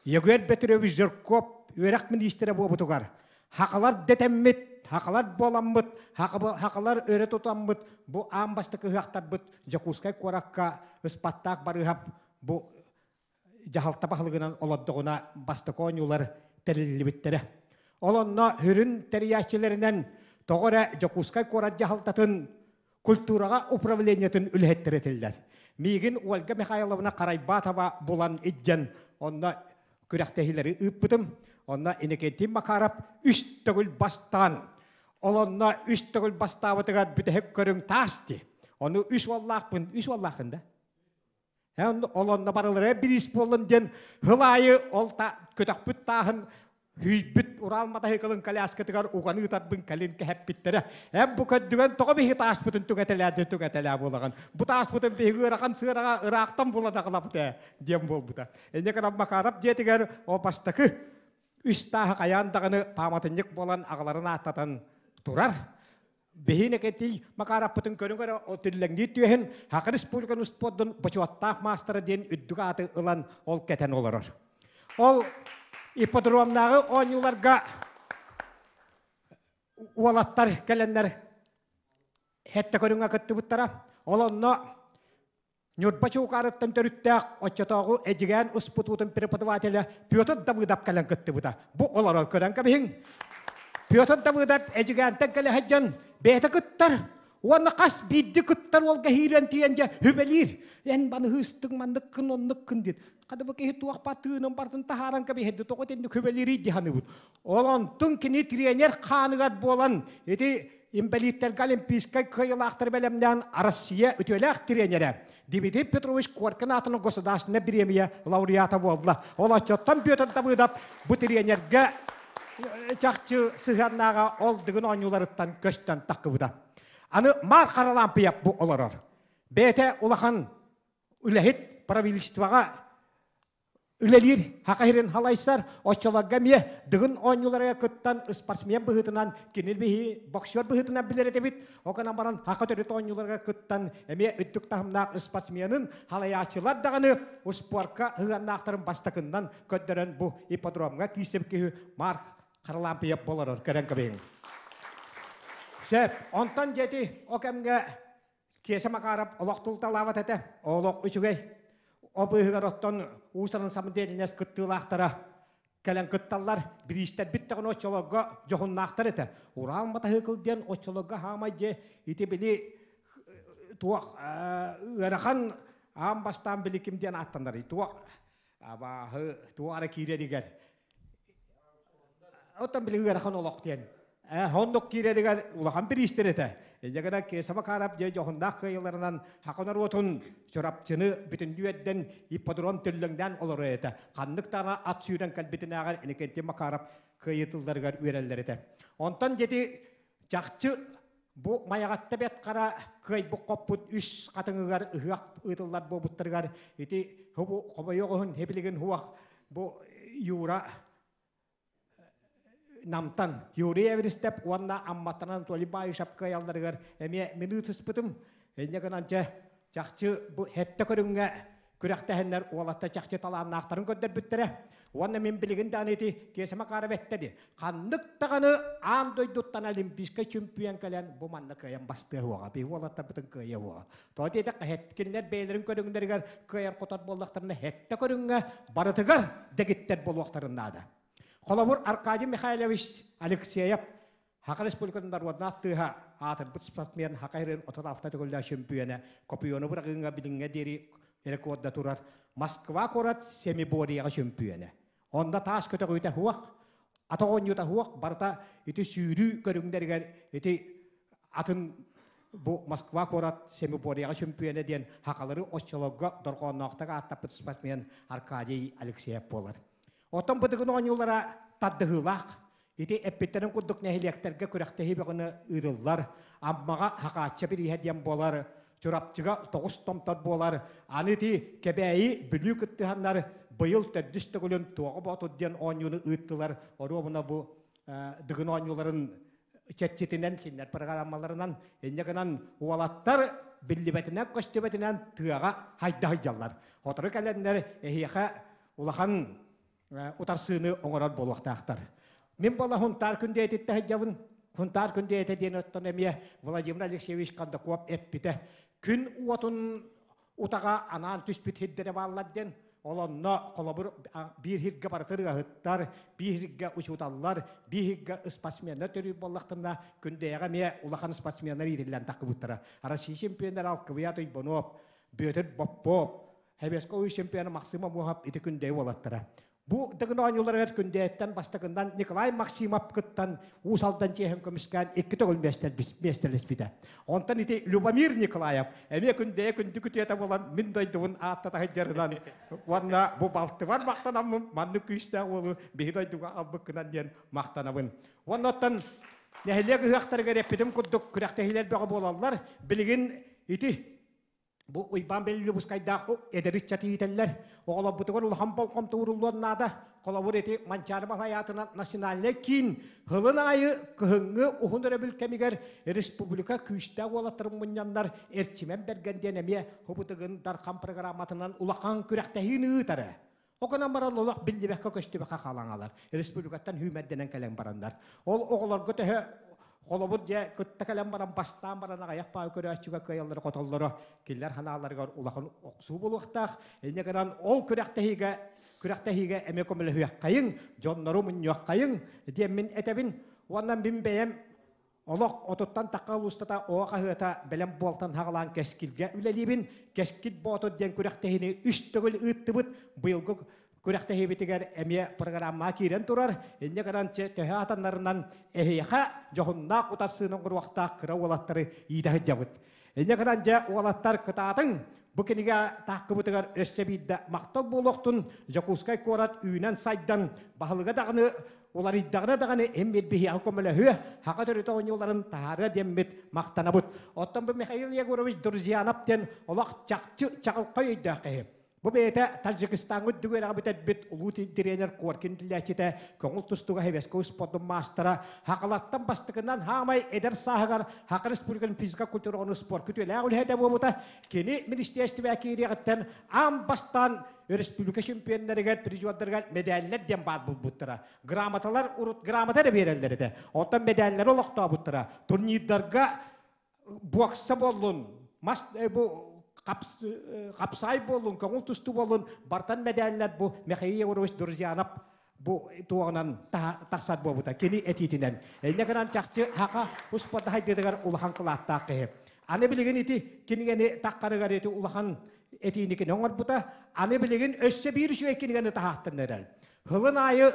Егор Петрович Жирков үөрэх миниистирэ буолбутугар, хахалар дэтэммит, хахалар буоламмыт, хахалар өрө тутаммыт бу аан бастакы ыһыахтарбыт Дьокуускай куоракка Ыспаттаах Барыыһап бу дьаһалта баһылыгынан олордоҕуна бастакы оонньуулар тэриллибиттэрэ. Ол онно сүрүн тэрийээччилэринэн тоҕо эрэ Дьокуускай куорат дьаһалтатын культураҕа управлениетын үлэһиттэрэ этиллэр. Миигин Ольга Михайловна Карайбатова булан илдьэн онно күрэхтэһиилэри ыыппытым. Онно Иннокентий Макаров үс төгүл бастаан, ол онно үс төгүл бастаабытыгар бүтэһик көрүҥ таас дии. Ону үс уоллаахпын, үс уоллааххын да? Ол онно барылара бириис буоллун диэн сыл аайы ол көтөхпүт тааһын хүйбүт Урал матаһыыкылын коляскатыгар уган ыытарбын кэлин кэһэппиттэрэ. Эн бу көрдүгэн тоҕо биһи тааспытын түгэтэлээ түгэтэлээ буолаҕын. Бу тааспытын биһиги ыарахан сыараҕа ыраахтан булан аҕалабыт ээ диэн буолбута. Инньэ гынан Макаров дьиэтигэр ол бастакы үс тааһы хайаан даҕаны пааматынньык буолан аҕаларын ааттатан турар. Биһиин экэтий Макараппытын көрүҥ эрэ тиллэҥниир түөһүн Саха Республикатын спордун бочуоттаах маастара диэн үрдүк ааты ылан ол кэтэн олорор. Ол ипподромнааҕы оонньууларга уолаттар кэлэннэр хэттэ көрүҥҥэ кыттыбыттара. Ол онно Ньурба Чуукаарыттан төрүттээх оччотооҕу Эдьигээн успутуутун преподавателэ Петр Давыдов кэлэн кыттыбыта. Бу олорор көрөн кэбиһиҥ. Петр Давыдов Эдьигээнтэн кэлэ сылдьан бэйэтэ кыттар уонна хас биирдии кыттар уолга киирэн тиийэн дьэ сүбэлиир. Эн баныһыыстыҥ манныккын оннуккун диир. Хата бу киһи туох тыынын бартын таһааран кэбиһэрди тоҕо итинник сүбэлиирий дии саныыбын. Ол онтун кини тренер хааныгар буолан ити инбэлииттэргэ олимпийскай кыайыылаахтары бэлэмнээн Россия үтүөлээх тренерэ Дмитрий Петрович Коркин аатынан государственнай бириэмийэ лауреата буолла. Ол оччоттон Петр Давыдов бу тренергэ чахчы сыһыаннааҕа ол дыгын оонньууларыттан көстөн таххыбыта. Аны Маар Харалампиев бу олорор. Бэйэтэ улахан үлэһит правительствоҕа үлэлиир Саха сирин халайсар, оччолорго эмиэ Дыгын оонньууларыгар кыттан спортсмен быһыытынан кини биһи боксер быһыытынан билэр этибит. Ол гынан баран Саха төрүт оонньууларыгар кыттан эмиэ үрдүк таһымнаах спортсменын халайааччылар даҕаны успуорка сыһыаннаахтарын бастакыннан көрдөрөн бу ипподромҥа киирсибит киһи Марк. Харлампиев болорор көрөн кэбиһиҥ. Сөп, онтон дьэти о кэмҥэ Киэсэ Макаров олох тулталаабат этэ, олох үчүгэй. О быыһыгар оттон Уус-Алдан самодеятельность кыттыылаахтара кэлэн кытталлар, бириистэрбит даҕаны оччолорго дьоһуннаахтар этэ. Урал матаһыыкыл диэн оччолорго хаамай дьэ ити били туох ыарахан аан бастаан били ким диэн ааттанарый туох абааһы туох ара киирэригэр Оттон били ыарахан олох диэн. Оннук киирэригэр улахан бириистэр этэ. Инньэ гынан Кеса Макаров дьэ дьоһуннаах кыайыыларынан Хака норуотун Чурапчыны бүтүннүү эрдэн ипподром төллөҥнөөн олоро этэ. Ханнык даҕаны ат сүүрэн кэлбитинээҕэр Иннокентий Макаров кыайыытылларыгар үөрэллэр этэ. Онтон дьэти чахчы бу Майаҕатта Бэт Хара кыайбыт-хоппут үс хатыҥыгар ыһыах ыытыллар буолбуттарыгар ити бу хомойуох иһин һибилигин хуах бу Юра Намтан Юрий Эверистеп уонна Амматтан Анатолий Баишев кыайалларыгар эмиэ мин ыытыспытым. Инньэ гынан дьэ чахчы бу сэттэ көрүҥҥэ күрэхтэһэннэр уолатта чахчы талааннаахтарын көрдөрбүттэрэ. Уонна мин билигин даҕаны ити Киэсэ Макаров эттэ дии. Ханнык даҕаны аан дойдуттан олимпийскай чемпион кэлэн бу манна кыайан бастыа суоҕа. Биһи уолаттарбытын кыайыа суоҕа. Тоҕо диэтэххэ, кинилэр бэйэлэрин көрүҥнэригэр кыайар-хотор буоллахтарына, сэттэ көрүҥҥэ барытыгар дэгиттэр буолуохтарын наада. Холобур, Аркадий Михайлович Алексеев Саха Республикатын народна аттыыһа аатырбыт спортсмен Саха сирин 36 төгүллээх чөмпүйүөнэ Копьёну бырагыыҥҥа билиҥҥэ диэри рекорда турар Москва куорат семиборьеҕа чөмпүйүөнэ. Онно таас көтөҕүүтэ суох, ата оонньуута суох, барыта ити сүүрүү көрүҥнэригэр ити атын бу Москва куорат семиборьеҕа чөмпүйүөнэ диэн сахалары оччолорго дорҕоонноохтук ааттаппыт спортсмен Аркадий Алексеев буолар. Оттон быдыгын оонньуулара тардыһыылаах. Ити эппиттэрин курдук нэһилиэктэргэ күрэхтэһии бөҕөнү ыытыллар. Аммаҕа Хахаачча бирииһэ диэн буолар, Чурапчыга тоҕус томтор буолар. Аны ити Кэбээйи, Бүлүү кыттыһаннар быйыл төрдүс төгүлүн Туоҕа Боотур диэн оонньууну ыыттылар. Оруобуна бу Дыгын оонньууларын чэрчитинэн, кинилэр программаларынан инньэ гынан уолаттар биллибэтинэн-көстүбэтинэн тыаҕа хайда сылдьаллар. Сотору кэлэннэр эһиэхэ улахан утарсыыны оҥорор буолуохтаахтар. Мин буола Хунтаар Күндүөтүттэ сылдьабын. Хунтаар Күндүөтэ диэн оттон эмиэ Владимир Алексеевич Кондаков эппитэ. Күн уотун утаҕа анаан түспүт сирдэрэ бааллар диэн. Ол онно холобур биир сиргэ барыта ырыаһыттар, биир сиргэ учууталлар, биир сиргэ спортсменнар төрүүр буоллахтарына, Күндэйэҕэ эмиэ улахан спортсменнар иитиллэн таххыбыттара. Россия чемпионнара Алкыбыйа Туйбунов, Бүөтүр Попов, Хэбэскэ ойуу чемпиона Максим Амуохап ити Күндэйи уолаттара. Бу Дыгын оонньууларыгар Күндэйэттэн бастакынан Николай Максимов кыттан Уус Алдан чиэһин көмүскээн икки төгүл миэстэлэспитэ. Онтон ити Любомир Николаев эмиэ Күндэйэ күндү күтүөтэ буолан мин дойдубун ааттата сылдьарынан уонна бу балтыбар махтанаммын маннык күүстээх уолу биһи дойдуга албыккынан диэн махтанабын. Уонна оттон нэһилиэк ыһыахтарыгар эппитим курдук күрэхтэһиилэр бөҕө буолаллар. Билигин ити Бу Уйбаан Беллюбускайдаах эдэр ыччаты иитэллэр. Оҕолорбутугар улахан болҕомто ууруллуон наада. Холобур, ити Манчаары Балайаатынан национальнай киин сылын аайы кыһыҥҥы уһун өрөбүл кэмигэр республика күүстээх уолаттарын мунньаннар Эрчимэн Бэргэн диэн эмиэ Хубутыгын Дархан программатынан улахан күрэхтэһиини ыытара. Ол гынан баран олох биллибэккэ-көстүбэккэ халаҥалар. Республикаттан сүүмэрдэнэн кэлэн бараннар. Ол оҕолорго төһө холобур дьэ кытта кэлэн баран бастаан баран аҕыйах баай көрөөччүгэ кыайаллары хотоллоро кинилэр санааларыгар улахан охсуу буолуохтаах. Инньэ гынан ол күрэхтэһиигэ күрэхтэһиигэ эмиэ көмөлөһүөххэйиҥ, дьоннору мунньуоххайыҥ диэммин этэбин. Уонна мин бэйэм Олох отуттан тахха улуустата оҕо хаһыата бэлэм буолтан хаҕалаан Кэскилгэ үлэлиибин. Кэскил Боотур диэн күрэхтэһиини үс төгүл ыыттыбыт. Быйылгы күрэхтэһиибитигэр эмиэ программаҕа киирэн турар. Инньэ гынан төһө атаннарынан эһиэхэ дьоһуннаах утарсыыны оҥоруохтаах кыра уолаттары иитэ сылдьабыт. Инньэ гынан дьэ уолаттар кытаатыҥ! Бу кинигэ таахкыбытыгар өссө биирдэ махтал буолуохтун. Дьокуускай куорат үүнэн-сайдан, баһылыга даҕаны уларыйдаҕына даҕаны эн биһиэхэ көмөлөһүө, хака төрүт оонньууларын таһаарыа диэммит махтанабыт. Оттон бу Михаил Егорович Друзьянов диэн олох чахчы чаҕылхай өйдөөх киһи. Бу бэйэтэ Таджикистаҥҥа үрдүк үөрэҕи бүтэрбит улуу тренер Коркин тилээччитэ, көҥүл тустууга Хевеско спордун маастара, Хакалаттан бастакынан хаамай эдэр сааһыгар Хака Республикатын физика культура спорт күтүөлээх үлэһитэ буолбута. Кини министерствоҕа киириэҕиттэн аан бастаан республика чемпионнарыгар, призердарыгар медаллар диэн баар булбуттара. Грамоталар урут грамота эрэ биэрэллэр этэ. Оттон медаллары олохтообуттара. Турнирдарга буокса буоллун, мас бу хапсаай буоллун, көҥүл тустуу буоллун, бартан медаллар бу Михаил Егорович Друзьянов бу туоҕунан тахсар буолбута. Кини этиитинэн. Энне гынан чахчы хака успорта хайдыытыгар улахан кылааттаах киһи. Аны билигин ити кинигэни таххарыгар ити улахан этиини кини оҥорбута. Аны билигин өссө биир үчүгэй кинигэни таһааттан эрэр. Хылын аайы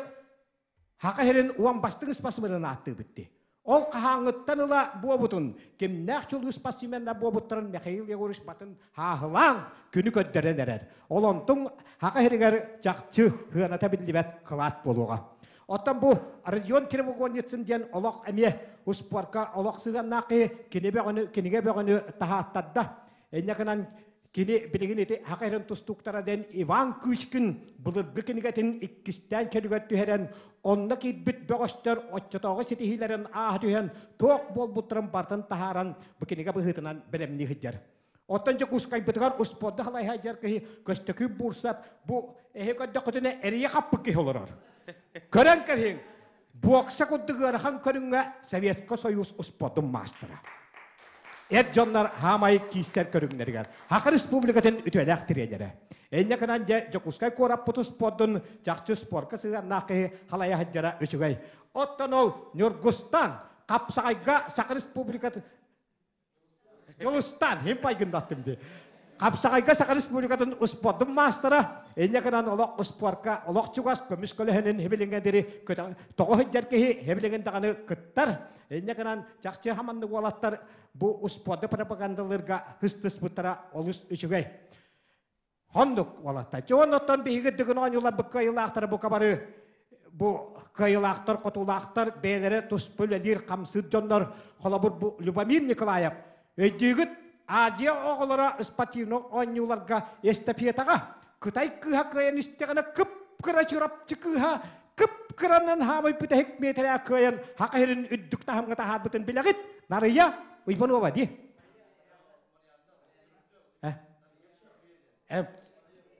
Хака сирин уон бастыҥ спортсменын ааттыыбыт дии. Ол хаһааҥҥыттан ыла буобутун, кимнээх чулуу спортсменнар буобуттарын Михаил Егорович батын хааһылаан күнү көрдөрөн эрэр. Ол онтуҥ Хака сиригэр чахчы сыаната биллибэт кылаат буолуоҕа. Оттон бу Родион Кривогорницын диэн олох эмиэ успуорка олох сыһыаннаах киһи кини бөҕөнү, кинигэ бөҕөнү таһааттарда. Инньэ гынан Кини билигин ити Саха сирин тустууктара диэн Иван Кычкин былыргы кинигэтин иккистээн чөлүгэр түһэрэн, онно киирбит бөҕөстөр оччотооҕу ситиһиилэрин ааһа түһэн, туох буолбуттарын барытын таһааран, бу кинигэ быһыытынан бэлэмнии сылдьар. Оттон Дьокуускайбытыгар успуорду халайһайдьар киһи Көстөкүүн Буурсап бу эһи көрдөххүтүнэ эрийэ хаппыт киһи олорор. Көрөн кэбиһиҥ, бокса курдук ыарахан көрүҥҥэ Советскай Союз успуордун маастара. Эр дьоннор хаамай киистэр көрүҥнэригэр Саха Республикатын үтүөлээх тренерэ. Энньэ гынан дьэ Дьокуускай куораппыт успуордун чахчы спорка сыһыаннаах киһи халайа сылдьара үчүгэй. Оттон ол Ньургустан Хапсаҕайга Саха Республикатын Дьулустан, хим пайгындаттым дии. Хапсаҕайга Саха Республикатын успуордун маастара, инньэ гынан олох успуорка олох чугас көмүс көлөһөнүн хибилиҥҥэ дири тоҕо сылдьар киһи хибилиҥин даҕаны кыттар. Инньэ гынан чахчы хаманнык уолаттар бу успуорду пропагандалыырга хыстыспыттара олус үчүгэй. Оннук уолаттар. Дьэ оннуттан биһиги дыгын оонньууларбыт кыайыылаахтара бука бары бу кыайыылаахтар, хотуулаахтар бэйэлэрэ туспа үлэлиир, хамсыыр дьоннор. Холобур бу Любомир Николаев өйдүүгүт Азия оҕолоро спортивнай оонньууларга эстафетаҕа Кытай кыыһа кыайан истэҕинэ кып-кыра чурапчы кыыһа кып-кыранан хаамай бүтэһик миэтэрэ кыайан хака сирин үрдүк таһымҥа таһаарбытын билэҕит Нарыйа Уйбанова дии.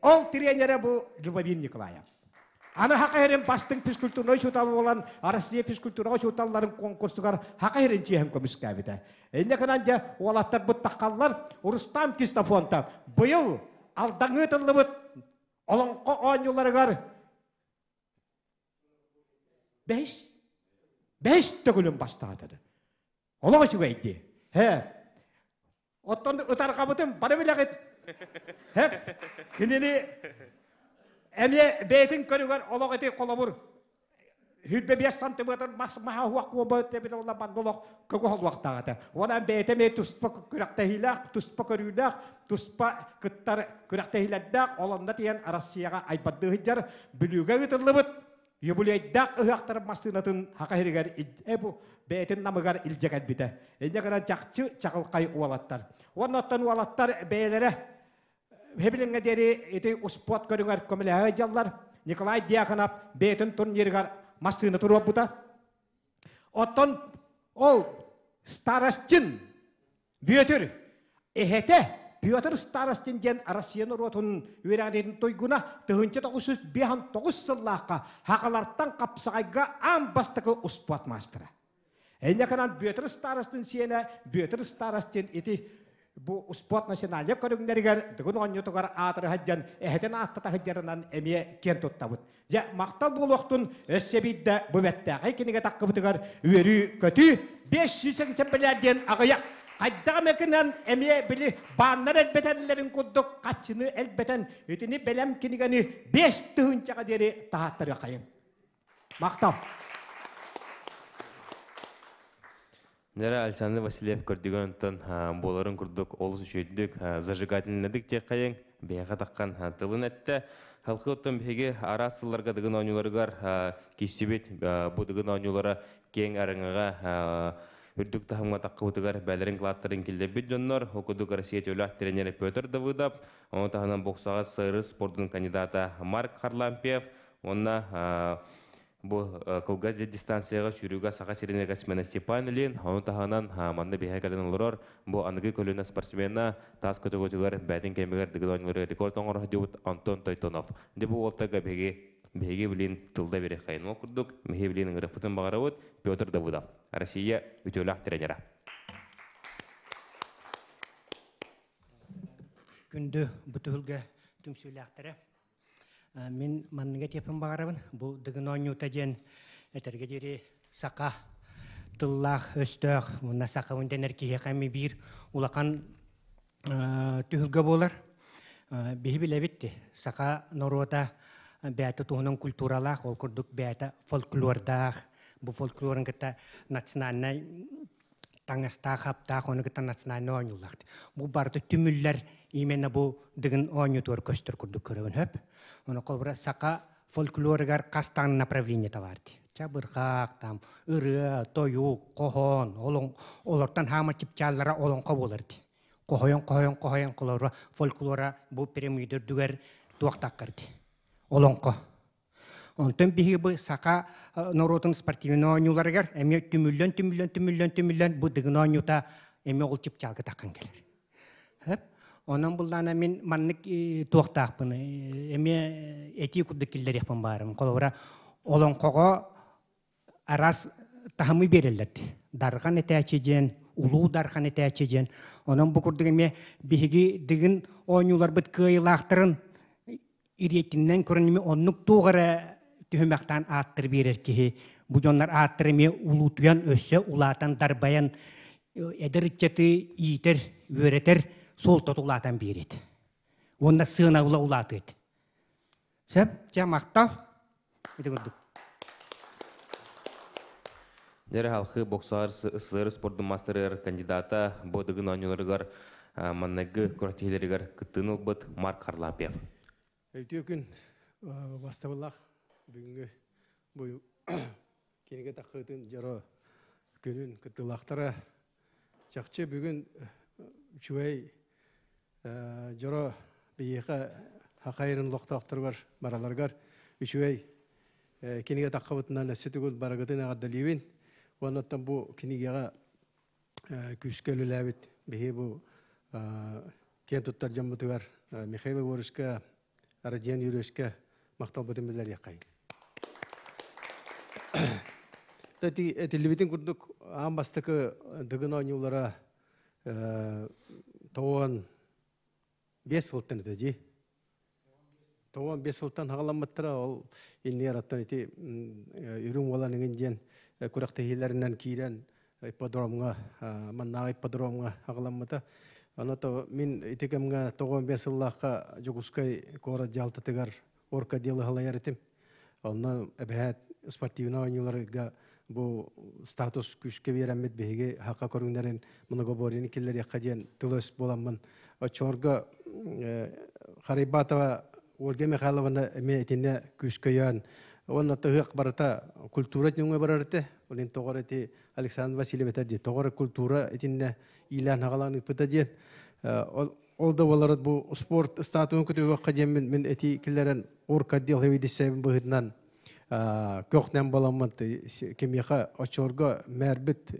Ол тренерэ бу Любовин Николаев. Аны Хака сирин бастыҥ физкультурнай учуутала буолан Россия физкультураҕа учууталларын конкурсугар Хака сирин чиэһин көмүскээбитэ. Инньэ гынан дьэ уолаттарбыт таххаллар Рустам Кистофонтов быйыл Алдаҥҥа ыытыллыбыт Олоҥхо оонньууларыгар бэһис бэһис төгүлүн бастаатады. Олох үчүгэй дии. Һэ. Оттон ытарҕабытын бары билэҕит. Һэ. Кинини эмиэ бэйэтин көрүгэр олох ити холобур 25 сантиметр маһа уох буолбут эбит олла манна олох көгө холуохтаах этэ. Онон бэйэтэ эмиэ туспа күрэхтэһиилээх, туспа көрүүлээх, туспа кыттар күрэхтэһиилэрдээх, ол онно тиийэн Россияҕа айбардыы сылдьар Бүлүүгэ ыытыллыбыт юбилейдаах ыһыахтарын массыынатын Хака сиригэр бу бэйэтин намыгар илдьэ кэлбитэ. Инньэ гынан чахчы чаҕылхай уолаттар. Уонна оттон уолаттар бэйэлэрэ Хэбилиҥҥэ диэри ити успуорт көрүҥэр көмөлөһө сылдьаллар. Николай Дьяконов бэйэтин турнирыгар массыына туруорбута. Оттон ол Старостин Бүөтүр эһэтэ Петр Старостин диэн Россия норуотун үөрэҕириитин туйгуна 1959 сыллаахха Хахалартан хапсаҕайга аан бастакы успуорт маастара. Инньэ гынан Бүөтүр Старостин сиэнэ Бүөтүр Старостин ити бу успуорт национальнай көрүҥнэригэр Дыгын оонньуутугар аатыры сылдьан эһэтин ааттата сылдьарынан эмиэ киэн туттабыт. Дьэ, махтал буолуохтун өссө биирдэ бу бэртээхэй кинигэ таххыбытыгар үөрүү-көтүү 500 билээр диэн аҕыйах хайдах эмэ гынан эмиэ били бааннар элбэтэллэрин курдук хаччыны элбэтэн итини бэлэм кинигэни 5000-га диэри таһааттарыахайыҥ. Махтал. Нера Александр Васильев көрдүгэн онтон буоларын курдук олус үчүгэйдик зажигательнайдык диэххэйиҥ биһиэхэ таххан тылын эттэ. Халқы оттон биһиги араас сылларга дыгын оонньууларыгар киирсибит бу дыгын оонньуулара киэҥ арыҥаҕа үрдүк таһымҥа таххыбытыгар бээлэрин кылааттарын киллэрбит дьоннор, ол курдук Россия төлөөх тренерэ Петр Давыдов, ону таһынан боксаҕа СССР спордун кандидата Марк Харлампьев уонна бу кылгас дистанцияҕа сүүрүүгэ Саха сирин эксмена Степан Ильин, ону таһынан манна биһэ кэлэн олорор бу аныгы көлүөнэ спортсмена таас көтөгөтүгэр бээтин кэмигэр дыгын оонньуулары рекорд оҥоро сылдьыбыт Антон Тойтонов. Дьэ бу уолтага биһиги биһиги билин тылда бириэххэйин. Ол курдук биһиги билин ыҥырыппытын баҕарабыт Петр Давыдов, Россия үтүөлээх тренера. Күндү бу түһүлгэ түмсүүлээхтэрэ. Мин манныга этиэхпин баҕарабын. Бу Дыгын оонньуута диэн этэргэ диэри саха тыллаах, өстөөх уонна сахабын дэнэр киһиэхэ эмиэ биир улахан түһүлгэ буолар. Биһи билэбит саха норуота бэйэтэ туһунан культуралаах, ол курдук бэйэтэ фольклордаах, бу фольклорун кытта национальнай таҥастаах, хаптаах, ону кытта национальнай оонньуулаах. Бу барыта түмүллэр именно бу дыгын оонньуутугар көстөр курдук көрөбүн хөп. Ону холобура саха фольклоругар хас даҕаны направлениета баар дии. Чабырҕаах, там, ырыа, тойук, хоһоон, олортон хаама чыпчааллара олоҥхо буолар дии. Хоһойон, хоһойон, хоһойон холобура фольклора бу пирамида үрдүгэр туох таккар дии. Олоҥхо. Онтон биһиги бу саха норуотун спортивный оонньууларыгар эмиэ түмүллэн, түмүллэн, түмүллэн, түмүллэн бу дыгын оонньуута эмиэ ол чыпчаалга таххан кэлэр. Онон буллаана мин маннык туохтаахпын эмиэ этии курдук киллэриэхпин баарым. Холобура, олоҥхоҕо араас таһымы биэрэллэр. Дархан этээччи диэн, улуу дархан этээччи диэн. Онон бу курдук эмиэ биһиги дыгын оонньууларбыт кыайыылаахтарын ириэтинэн көрөн эмиэ оннук туох эрэ түһүмэхтээн ааттары биэрэр киһи бу дьоннор ааттара эмиэ улуутуйан өссө улаатан дарбайан эдэр ыччаты иитэр үөрэтэр суолтата улаатан биэрит уонна сыанабыла улаатыат сөп дьэ махтал ити курдук. Дьэрэ халхы боксаар СССР спордун мастерыгар кандидата бу дыгын оонньууларыгар манныгы күрэхтэһиилэригэр кыттыыны ылбыт Марк Харлампьев. Өтүү күн бастабыллах бүгүнгү бу кинигэ таххытын дьоро күнүн кыттылаахтара чахчы бүгүн үчүгэй дьоро биһиэхэ хахайрын лохтоохторугар бараларгар үчүгэй кинигэ таххабытынан өссө түгүл барагытын эҕэрдэлиибин. Уоннаттан бу кинигэҕэ күүскэ үлэлээбит биһи бу киэн туттар дьоммутугар Михаил Егоровичка, Родион Юрьевичка махталбытын биллэриэххэйин. Этиллибитин курдук аан бастакы Дыгын оонньуулара тоҕуон 5 сылтан этэ дии. 95 сылтан хаҕаламмыттара ол иннигэр оттон ити үрүҥ уолан иҥин диэн күрэхтэһиилэринэн киирэн ипподромҥа маннааҕы ипподромҥа аҕаламмыта. Аны то мин ити кэмҥэ 95 сыллаахха Дьокуускай куорат дьаһалтатыгар орготделы халайар этим. Онно эбэһээт спортивнай оонньууларга бу статус күүскэ биэрэммит биһиги хакка көрүҥнэрин многоборьены киллэриэххэ диэн тыл-өс буоламмын оччолорго Харайбатова Ольга Михайловна эмиэ итиннэ күүскэ өйөөн уонна тыһыах барыта культура түҥҥэ барар этэ. Олин тоҕор эти Александр Васильев этэр дии тоҕор культура итиннэ иилээн хагалаан ыыппыта диэн ол да буолар бу спорт статуһун көтүөххэ диэммин мин эти киллэрэн орготдел хэвидиссэбин быһыытынан көхнэн баламмын кимиэхэ оччолорго мээрбит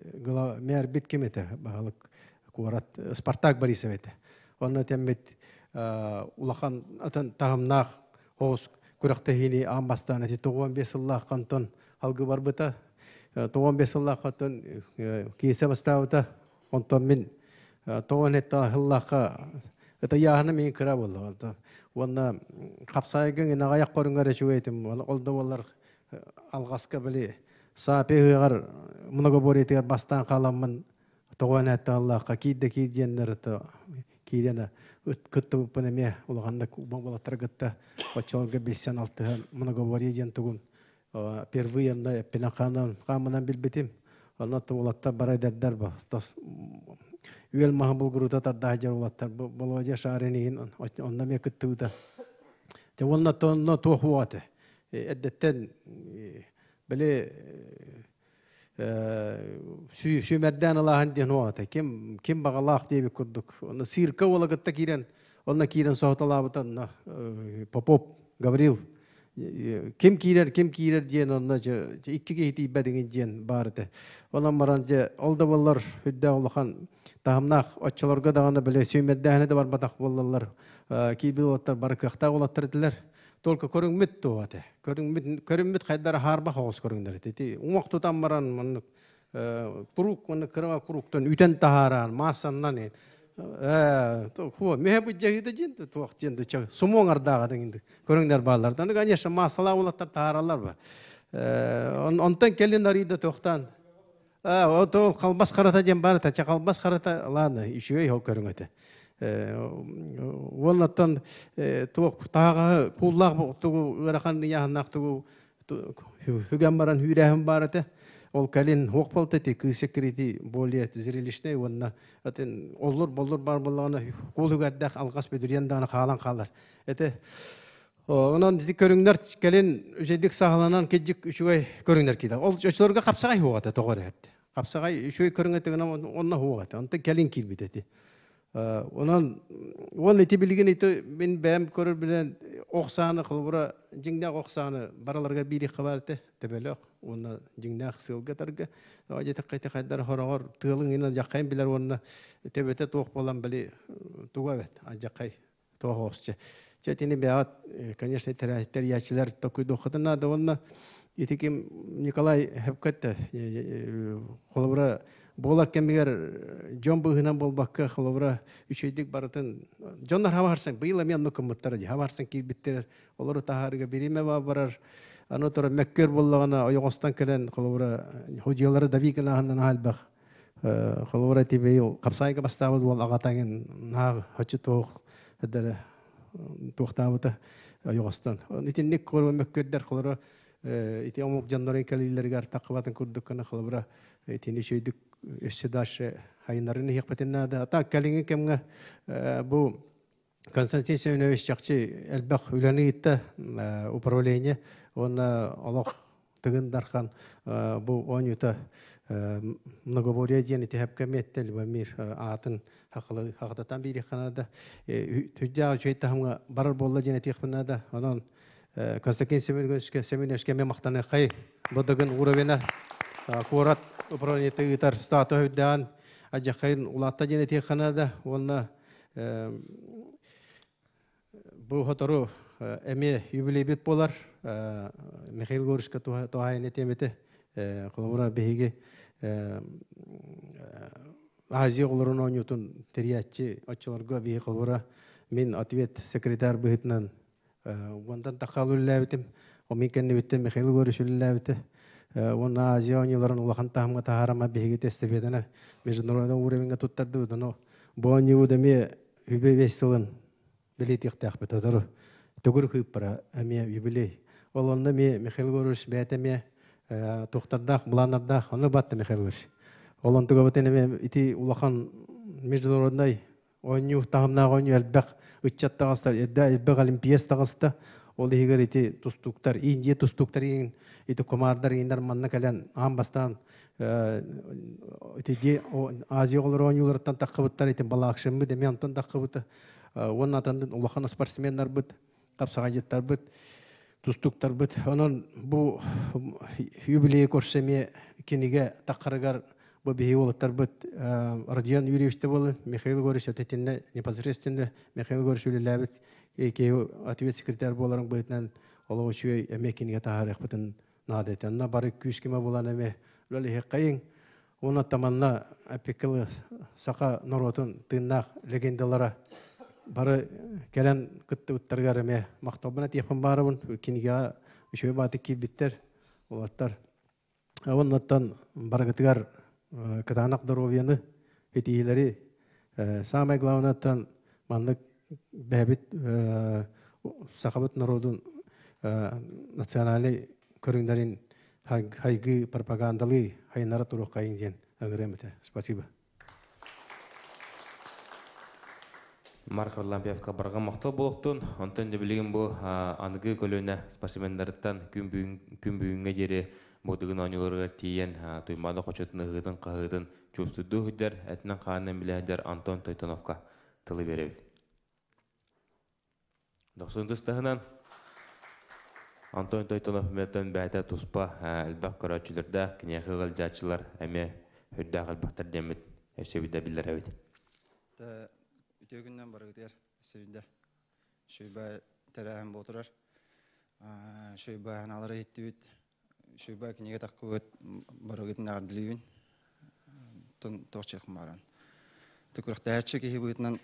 мээрбит ким этэ баһылык куорат Спартак Борисов этэ онно тэммит улахан атын таһымнаах оҕус күрэхтэһиини аан бастаан эти 95 сыллаах хантан алгы барбыта 95 сыллаах хантан киэсэ бастаабыта онтон мин 97 сыллаахха это яһына мин кыра буолла уонна хапсаайгын инаҕайах көрүҥэр үчүгэйтим ол да буоллар алҕаска били саапи ыһыаҕар многоборьетыгар бастаан халаммын 97 сыллаахха киирдэ киир диэннэр киирэн кыттыбыппын эмиэ улаханнык уолаттары кытта оччолорго билсэн алтыһан многоборье диэн тугун впервые онно эппинэн хаамынан билбитим. Онно уолаттар бара эдэрдэр үөл маһы булгурута тардаһа дьэр уолаттар Володя Шарин иһин онно эмиэ кыттыбыта. Те уонна тонно туох уоте. Эрдэттэн били Сүүмэрдээн ылааһын диэн уоҕата. Ким ким баҕалаах диэбит курдук. Онно цирка уола кытта киирэн, онно киирэн соһуталаабыта онно Попов Гаврил ким киирэр, ким киирэр диэн онно икки киһи тиийбэтиҥин диэн баар этэ. Онон баран дьэ ол да буоллар үрдээх улахан таһымнаах оччолорго даҕаны били сүүмэрдээһинэ да барбатах буоллаллар киирбит уолаттар бары кыахтаах уолаттар этилэр. Только көрүҥмүт туох этэ. Көрүҥмүт көрүҥмүт хайдара хаарбах оҕус көрүҥнэр этэ. Ити уҥуох тутан баран маннык курук маннык кырама куруктан үтэн таһааран массаннан хуо меhe быдьаһыыта дьин туох диэн да сумуоҥ ардааҕа дыңынды көрүҥнэр бааллар. Ну, конечно, массалаа уолаттар таһаараллар ба. Онтон кэлин арыйда туохтан ол халбас харата диэн баар этэ. Халбас харата ладно, үчүгэй ол көрүҥ этэ. Уоннаттан туох тааҕа кууллаах тугу ыарахан ыйааһыннаах тугу хүгэн баран хүүрээһин баар этэ. Ол кэлин хуох болта ти кыыс крити более зрелищный уонна атын оллур боллур бар боллаҕына куул хүгэрдээх алҕас бүдүрүйэн даҕаны хаалан хаалар. Этэ Онон ити көрүҥнэр кэлин үчэйдик саҕаланан киддик үчүгэй көрүҥнэр киирэр. Ол оччолорго хапсаҕай хуоҕа этэ тоҕо эрэ Хапсаҕай үчүгэй көрүҥ этэ онно хуоҕа этэ. Онтон кэлин киирбит эти. Онон уон ити билигин ити мин бэйэм көрөр билэн ох сааны холобура дьиҥнээх ох сааны бараларга биириэххэ баар этэ төбөлөөх уонна дьиҥнээх сыалга тарга дьэтэххэ ити хайдар хороҕор тыалын инэн дьаххайын билэр уонна төбөтө туох буолан били туга эбэт адьаххай туох оҕусча чэ итини бэйэҕит конечно тэрийээччилэр токуйдуоххутун наада уонна ити ким Николай Хепкетте холобура буолар кэмигэр дьон быыһынан буолбакка холобура үчүгэйдик барытын дьоннор хабарсан быйыл эмиэ оннук гыммыттара дии хабарсан киирбиттэр олору таһаарыга бириэмэ барар аны туран мөккүөр буоллаҕына ойоҕостон кэлэн холобура судьуйалары дави гынаһынан элбэх Холобура ити быйыл хапсаайга бастаабыт уол аҕатаҥын наһаа хочу туох эдэрэ туохтаабыта ойоҕостон. Итинник мөккүөрдэр холоро ити омук дьоннорун кэлиилэригэр таххыбатын курдук гына холобура итини үчүгэйдик өссө дальше хайыннарын иһиэхпитин наада. А так кэлиҥҥи кэмҥэ бу Константин Семенович чахчы элбэх үлэни ыытта управление уонна олох Тыгын Дархан бу оонньуута многоборье диэн итиһэпкэ миэттэ Любомир аатын хахытатан биириэххэ наада. Түдьээх үчүгэй таһымҥа барар буолла диэн этиэхпин наада. Онон Константин Семеновичка Семеновичка эмиэ махтаныаххай. Бу Дыгын уровена куорат управлениета ыытар статуһа үрдээн адьаххайын улаатта диэн этиэххэ наада. Уонна Бу сотору эмиэ юбилейбит буолар. Михаил Егоровичка туһаайан этиэм этэ. Холобура, биһиги Азия оҕолорун оонньуутун тэрийээччи оччолорго биһи холобура мин ответ секретарь быһыытынан уонтан тахха үлэлээбитим. Ол мин кэннибиттэн Михаил Егорович үлэлээбитэ. Уонна Азия оонньууларын улахан таһымҥа таһаарама биһиги тестоведаны международный уровеньга туттардыбыт. Ону бу оонньуубут эмиэ үбэ бес сылын бэлиэтиэхтээхпит. Отору төгүр хыыппара эмиэ юбилей. Ол онно эмиэ Михаил Егорович бэйэтэ эмиэ туохтардаах, былааннардаах, ону батта Михаил Егорович. Ол онтугабытын эмиэ ити улахан международный оонньуу таһымнаах оонньуу элбэх ыччат таҕыста, элбэх олимпиец таҕыста. Ол иһигэр ити тустууктар, Индия тустууктар ити кумаардар ииннэр манна кэлэн аан бастаан ити Азия оҕолоро оонньууларыттан таххыбыттар, ити Балаакшыммыт эмиэ онтон таххыбыта. Уонна атан улахан спортсменнарбыт, хапсаҕайдьыттарбыт, тустууктарбыт. Онон бу юбилей көрсө эмиэ кинигэ таххарыгар бу биһиги уолаттарбыт Родион Юрьевичте буолан, Михаил Егорович этитиннэ непосредственно Михаил Егорович үлэлээбит киһи ответ секретарь буоларын быһыытынан олох үчүгэй эмиэ кинигэ таһаарыахпытын наада этэ. Онно бары күүс-кимэ булан эмиэ үлэлиһиэххэйиҥ. Уонна таманна эпикылы саха норуотун тыыннаах легендалара бары кэлэн кыттыбыттарыгар эмиэ махталбын этиэхпин баарабын. Кинигэҕэ үчүгэй баатык киирбиттэр уолаттар. Оннуттан барыгытыгар кытаанах доруобуйаны, итиилэри, самое главное маннык бэйэбит сахабыт норуотун национальнай көрүҥнэрин хайгыы пропагандалыы хайыннара туруоххайыҥ диэн ыҥырыам этэ. Спасибо. Марк Харлампьевка барҕа махтал буолуохтун. Онтон да билигин бу аныгы көлүөнэ спортсменнарыттан күн бүгүҥҥэ диэри Бу Дыгын оонньууларыгар тиийэн Туймаада хочотун ыһыытын-хаһыытын чуустуйдуу сылдьар, этинэн-хаанынан билэ сылдьар Антон Тойтоновка тылы биэрэбит. Дохсун тустаһынан Антон Тойтонов мэтэн бэйэтэ туспа элбэх көрөөччүлэрдээх, киниэхэ ыалдьааччылар эмиэ үрдээх элбэхтэр диэммит өссө биирдэ биллэрэбит. Үтүө күннэн барыгытыгар өссө Шүйбэ тэрээһин буолтурар. Шүйбэ ханалары иһиттибит. Шүйбэ кинигэ таххыбыт барыгытын эҕэрдэлиибин. Тон туох баран. Түкүрөхтээччи киһи быһыытынан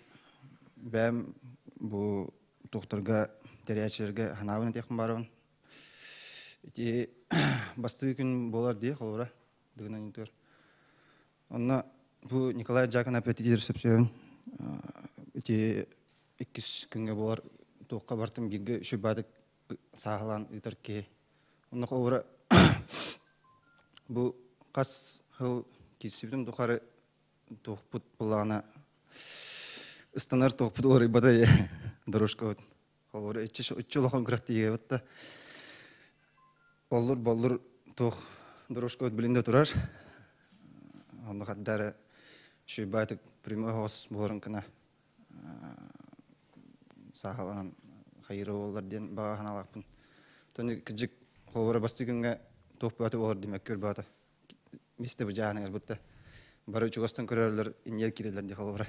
бэйэм бу тухтарга тэрээччилэргэ ханаабын этиэхпин баарабын. Ити бастыы күн буолар дии холобура дыгынан интөр. Онно бу Николай Дьякон аппетитир сөпсөбүн. Ити иккис күҥҥэ буолар туохха бартым бииргэ үчүгэй сааһылаан ыытар киһи. Онно холобура бу хас сыл киирсибитим тухары туохпут былаана ыстанар туохпут уларыйбата дорожкабыт. Холобура иччи улахан күрэхтиигэ да боллур боллур туох дорожкабыт билин да турар. Онно хаддары шүйбаатык прямой хоос буоларын кына сааһыланан хайыры буоллар диэн баҕа санаалаахпын. Тони кыдьык холобура бастыы күҥҥэ туох бааты буолар диэмэк көр баата. Мисте быдьааныгар бутта. Бары чугастан көрөллөр иньер кирелер ди холобура.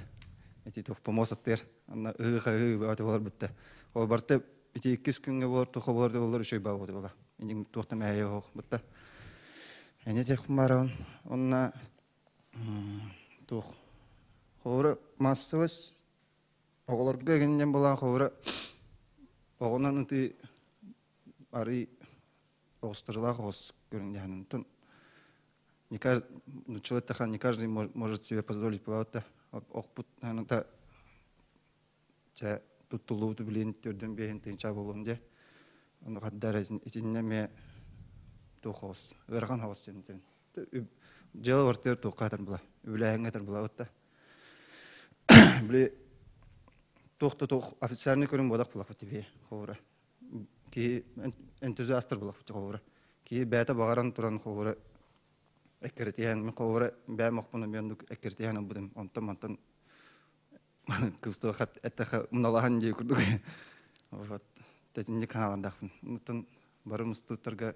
Ити туох помос аттыр. Анна ыһыы бааты буолар бутта. Ол барты ити иккис күҥҥэ буолар туох буолар буолар үчүй баа буола. Инник туохта мэйэ хоох бутта. Эне тех баран онна туох холобура массыбыс оҕолорго эгиннен булаан холобура оҕонон ытыы арый оҕустарылаах оҕус көрүҥ не каждый, ну, человек не каждый может себе позволить плавать охпут та чэ туттулууту билин төрдөн бэһин тыынча болуон де ону хаддар итинне ме туох ыарахан хоос ден дьыала бартыгар туохха була үбүлээһиҥҥэ була отта били туох да туох официальный көрүҥ буолах булах тебе ховура ки энтузиастар булах ховура ки бэйэтэ баҕаран туран ховура эккирэтиһэн мен ховура бэйэм охпуну мен эккирэтиһэн ылбытым онтон мантан кыбыстыбахат эттэхэ умналаһан дии курдук вот тэтинник ханалардахпын онтон бары мустуттарга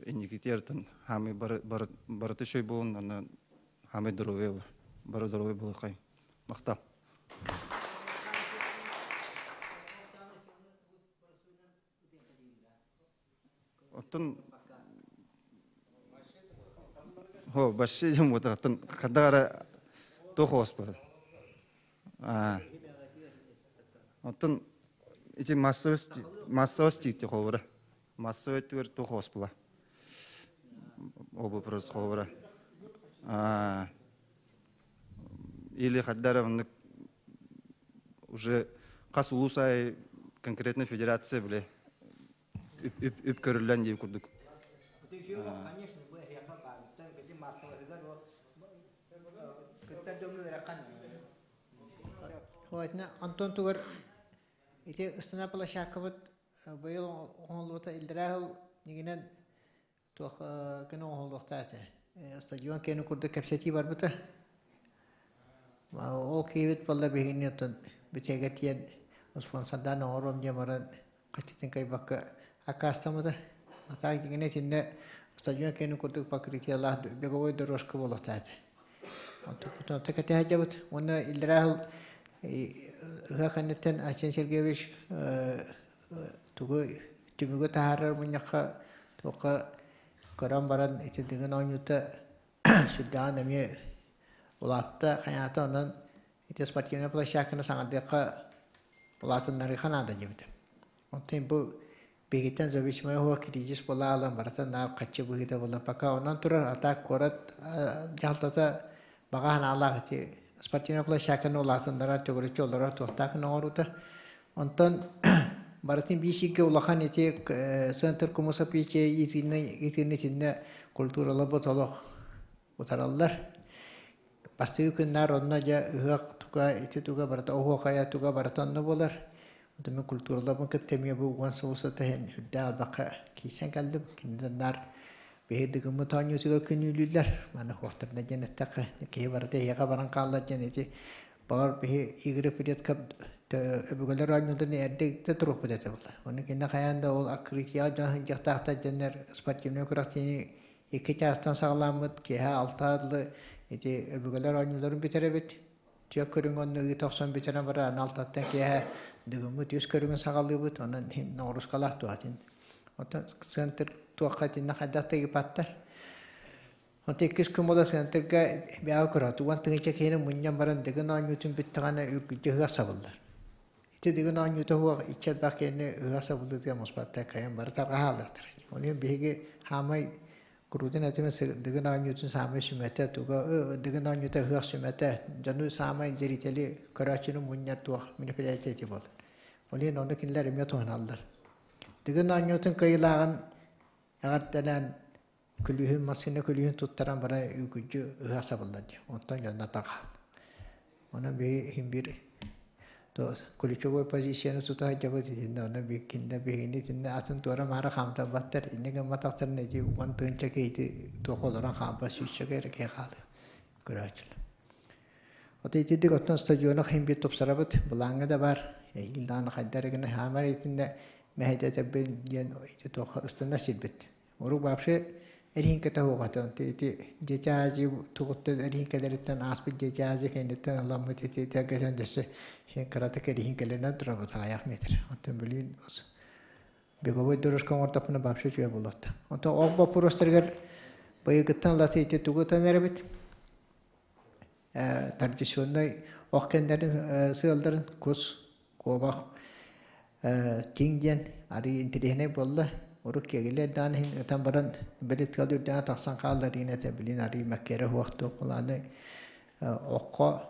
инникитиэртэн хаамый барыты шөй болун аны хаамый здоровье була бары здоровье булухай мактал. Оттон хо баши жем вот оттон кадара туох бар. А оттон ити массовость массовость ти холбура массовый түгэр туох була ол вопрос холбура а или хаддара уже хас улус ай конкретно федерация биле үп көрүллэн дии курдук. Антон тугар ити ыстана площадкабыт быйыл оҥоллубута илдэрээһил нигинен туох кene оҥоллуохтааты. Стадион кени курдук кэпсэтии барбыта. Ол киибит болла биһигини оттон бүтээгэ тиэн спонсордаан оҥоруом диэн баран хаччытын кайбакка аккаастаммыта. Атаак дигине тинне стадион кени курдук покрытиялаах беговой дорожка буолуохтааты. Онтон тэкэтээдьабыт. Уонна илдэрээһил ыһа кэнниттэн Айсен Сергеевич тугу түмүгү таһаарар мунньахха туохха көрөн баран ити дыгын оонньуута сүрдэҕин эмиэ улаатта хайаата онон ити спортивный площадканы саҥардыахха улаатыннарыха наада диэбитэ. Онтон бу биһигиттэн зависимый хуа кризис буола алан барыта наар хаччы быһыыта буолла пока онон турар атаак куорат дьаһалтата баҕа ханаалаах ити спортивный площадканы улаатыннара төгүрүччү олорор туохтаах оҥоруута. Онтон барытын биисигэ улахан ити центр кумусапиче итинне итинне культурала ботолох утараллар. Бастыгы күннэр онно дьэ ыһыах туга ити туга барыта оһуохайа туга барыта онно буолар. Онтон мен культураларбын кытта эмиэ бу уон сыл устата иһин үрдээх элбэххэ киирсэн кэллим. Кинилэр наар биһи дыгыммыт оонньуутугар күнүүлүүллэр. Маны хуохтарына диэн эттэххэ, киһи барыта эһиэхэ баран хааллар диэн ити баҕар биһи Игорь Предков өбүгэлэр оонньууларын эрдэ туруохпут этэ буолла. Ону кинэ хайаан да ол открытияҕа дьон сылдьыахтаахтар дьэннэр спортивнай күрэхтэһиини 2 чаастан саҕаламмыт киэһэ 6 дылы ити өбүгэлэр оонньууларын бүтэрэбит. Түөрт көрүҥ онно ыыта охсон бүтэрэн баран алтаттан киэһэ дыгыммыт үс көрүҥүн саҕалыыбыт. Онон ноҕурускалаах туһатын. Оттон центр туохха итиннэ хайдах да ыыпаттар. Онтон иккис күн буола центрга бэйэҕэ көрөөт, 10 тыһыынча киһини мунньан баран Дыгын оонньуутун бүттэҕинэ үргүлдьү ыһыах сабыллар. Ити Дыгын оонньуута суох иччи элбэх киһини ыһыах сабыллыытыгар муспаттар, кыайан бары тарҕаһааллахтара. Ол иһин биһиги хаамай куруутун этимин Дыгын оонньуутун саамай сүмэтэ туга Дыгын оонньуута ыһыах сүмэтэ, дьону саамай зрители көрөөччүнү мунньар туох мероприятие ити буолар. Ол иһин ону кинилэр эмиэ туһаналлар. Дыгын оонньуутун кыайыылааҕын эҕэрдэлээн күлүүһүн массыына күлүүһүн туттаран бара үгүдьү ыһа сабыллар дии. Онтон дьонно таҕаан. Онон биһи иһин биир ключевой позицияны тута сылдьабыт итиннэ онно кинилэр биһигини итиннэ атын туора-маара хаамтарбаттар. Инньэ гымматахтарына ити 10 тыһыынча киһити туох олорон хаампат сүүсчэкэ эрэ киһи хаалыа көрөөччүлэр. Ото итирдик оттон стадиона хин биир тупсарабыт, былааҥҥа да бар, эһиил даҕаны хайда эрэ гына хаамар итиннэ мэһэйдэтэрбин диэн ити туохха ыстана сирбит. Урук вообще эриһиҥкэтэ суох этэ. Ити Дети Азии тугуттан эриһиҥкэлэриттэн ааспыт Дети Азии кэнниттэн ыламмыт ити тэлгэтэн дөссө кыратык эриһиҥкэлэнэн турабыт аҕыйах метр. Оттон билигин беговой дорожка оҥордохпуна вообще үчүгэй буолуохта. Онтон ол боппуруостарыгар быйылгыттан ылата ити тугу ытан эрэбит? Традиционнай ох кэннэрин сыалларын кус, куобах, тиҥ диэн арыый интэриэһинэй буолла. Урут киэгилэр даҕаны иһин ытан баран били тыал үрдэҕэ тахсан хааллар диэн этэ билин арыый мэккиэрэ суох туох былааны окко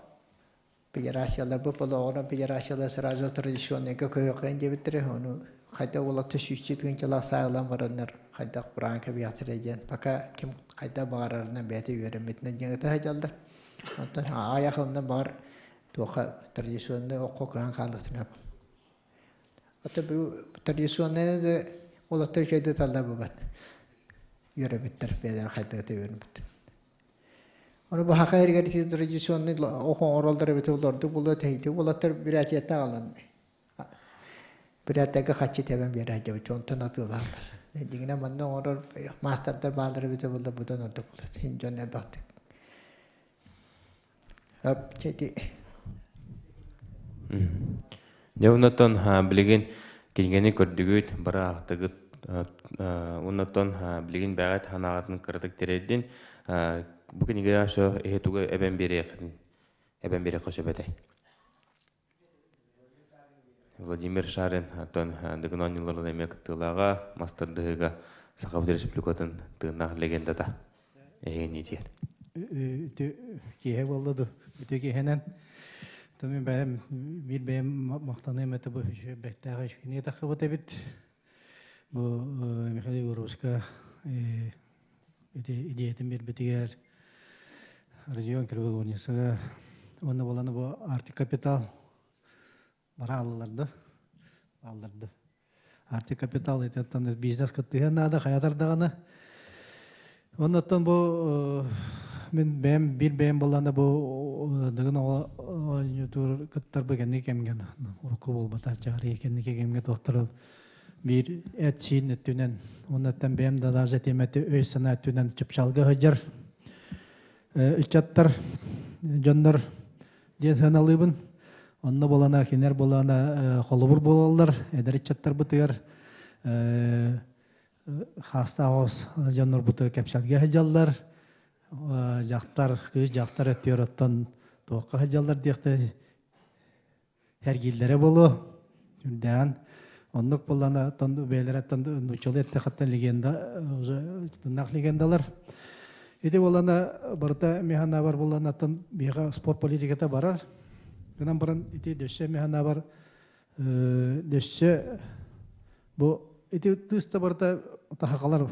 федерацияларбыт болоҕунан федерациялар сразу традиционныйга көһүөххэ диэбиттэрэ ону хайдах уолаттар сүүсчүү тыһыынчалаах сааһылаан бараннар хайдах бураан кэбиэхтэрэ диэн пока ким хайдах баҕарарынан бэйэтэ үөрэммитинэн диэн ыта сылдьаллар. Онтон аҕыйах онно баҕар туохха традиционнай окко кыһан хаалыахтара. Ото бу традиционнай да уолаттар үчүгэйдик таллар бубат. Үөрэммиттэр бэйэлэрэ хайдах үөрэммиттэр. Ону бу хаха эригэр традиционный ох оҥороллор эбитэ олордук буолуо тэһити уолаттар бүрээтиятта аҕалан бүрээттэргэ хаччы тэбэн биэрэ сылдьабыт онтон атыылаһаллар. Дьиҥинэн манна оҥорор маастардар бааллар эбитэ буолла быдан ордук буолар. Син дьон элбэхтик. Ап чэти. Дьэ оннотон билигин кинигэни көрдүгүт, быраахтыгыт оннотон билигин бэҕэт ханаҕатын кыратык тириэрдин бу кинигэҕэ шо иһи тугу эбэн биэриэххитин эбэн биэриэххэ сөп этэй? Владимир Шарин оттон Дыгын оонньууларын эмиэ кыттыылааҕа, мас тардыһыыга Сахабыт Республикатын тыыннаах легендата эһигини диэн. Үтүө киэһэ буолла ду. Үтүө киэһэнэн. Мен бэйэм биир бэйэм махтаныам этэ бу бэттээҕи кинигэ таххыбыт эбит. Бу Михаил Егоровичка ити идеятын биэрбитигэр Родион Кривогорницыга уонна буоланы бу Арктик Капитал бара алларды алларды Арктик Капитал итеттан бизнес кыттыһыан наада хайатар даҕаны. Оннуттан бу мин бэйэм биир бэйэм буоллаана бу Дыгын оҕо оонньуутугар кыттарбы кэнники кэмҥэ урукку буолбатах чаарыйа кэнники кэмҥэ туохтара биир эт-сиин өттүнэн оннуттан бэйэм да даже тиэмэти өй-санаа өттүнэн чыпчаалга сылдьар ыччаттар дьоннор диэн сыаналыыбын. Онно буолана кинилэр буолана холобур буолаллар эдэр ыччаттарбытыгар хаастаах оҕус дьоннорбутугар кэпсэлгэ сылдьаллар. Дьахтар, кыыс дьахтар өттүгэр оттон туохха сылдьаллар диэхтэ эргииллэрэ буолуо. Үрдээн оннук буоллана оттон бэйэлэрэ оттон нууччалыы эттэхиттэн легенда уже тыннаах легендалар. Ити буоллана барыта механабар буоллана оттон биһиэхэ спорт политиката барар. Гынан баран ити дөссө механабар дөссө бу ити тыыста барыта тахакалар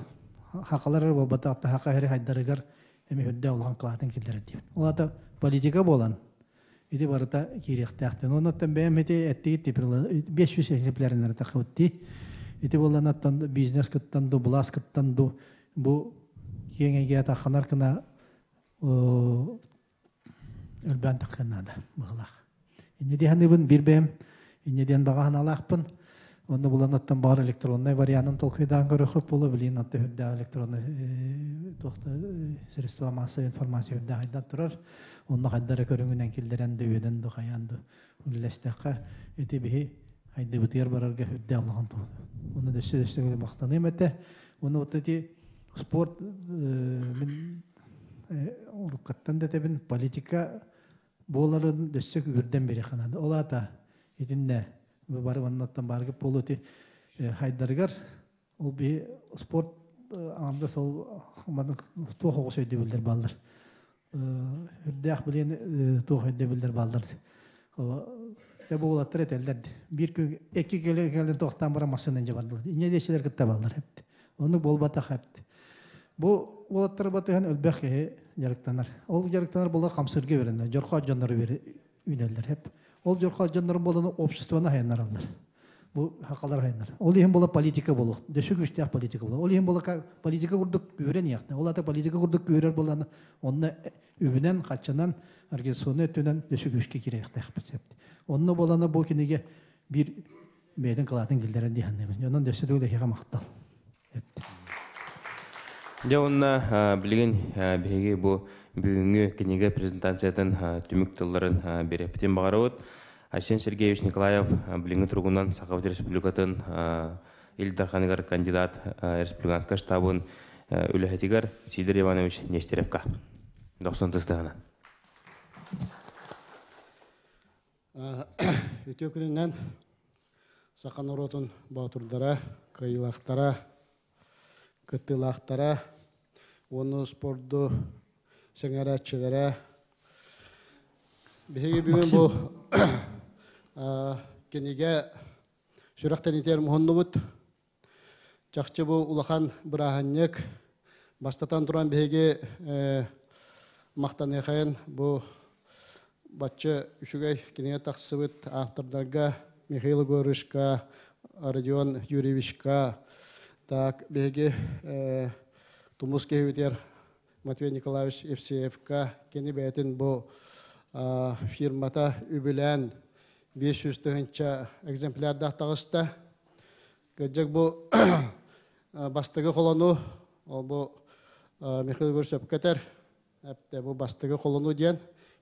хакалар буолбатах тахака хери хайдарыгар эми үрдэ улахан кылаатын киллэрэр диэбит. Ол аата политика буолан Ити барыта киириэхтээхтэн. Оннуттан бэйэм ити эттигит 500 экземплярынары тахыбытти. Ити болланаттан бизнес кыттан ду, булас кыттан ду, бу киэҥ эйгэ тахханар кына өлбөөн таххын наада быһылаах. Инне диһаныбын бир бэйэм, инне диэн баҕаһаналаахпын. Онно булан оттон баар электронный вариантын толкуйдаан көрөхөп боло билин атты хүрдээх электронный туохта средства массовой информация хүрдээх айдан турар. Онно хайдара көрүҥүнэн киллэрэн да үөдэн да хайаан да үллэстэххэ ити биһи хайдыбытыгар барарга хүрдээх улахан туһу. Онно дөссө дөссө махтаныым этэ. Онно вот эти спорт мин уруккаттан да этэбин политика буоларын дөссө күгүрдэн бири ханады. Ол ата итинне бары оннуттан баргы болу хайдарыгар ол би спорт анда сол туох оҕус өйдөбүллэр баллар. Үрдээх билен туох өйдөбүллэр баллар. Жа буолаттар этеллер. Бир күн эки келе келен тоқтан бара машинан жабардылар. Ине дечилер кытта баллар хепти. Оны болбата хепти. Бу уолаттар батыхан өлбөх кеһи жарыктанар. Ол жарыктанар бола камсырга беренler, жорко жоннору бери үнеллер хеп. Ол жорко жоннору боланы обществоны хайнар алар. Бу хакалар хайнар. Ол ихин бола политика болук. Дөшү күчтәк политика болу. Ол ихин бола политика курдук күрен якты. Ол ата политика курдук күрер боланы онны үбүнен качанан организационный өтүнөн дөшү күчкө кирек хепти. Онны боланы бу кинеге бир бәйден кылатын килдерен диханныбыз. Онон дөшү дөгүлө хига мактал. Дьэ онна билигин биһиги бу бүгүҥҥү кинигэ презентациятын түмүк тылларын биэрэппитин баҕарабыт. Айсен Сергеевич Николаев билиҥҥи туругунан Сахабыт Республикатын Ил Дарханыгар кандидат республиканскай штабын үлэһитигэр Сидор Иванович Нестеревка. Дохсун тыстыһынан. Үтүө күнүнэн саха норуотун боотурдара, кыайыылаахтара, кыттыылаахтара, уонна спорду сэҥээрээччилэрэ. Биһиги бүгүн бу кинигэ сүрэхтэнитиэр муһуннубут. Чахчы бу улахан бырааһынньык. Бастатан туран биһиги махтаныахайын бу бачча үчүгэй кинигэ тахсыбыт автордарга Михаил Егоровичка, Родион Юрьевичка, так биһиги тумус киһибитигэр Матвей Николаевич Евсеевка кини бэйэтин бу фирмата үбүлээн 500 тыһыынча экземплярдаах таҕыста. Кырдьык бу бастакы холону, ол бу Михаил Егорович сөпкө этэр, бу бастакы холону диэн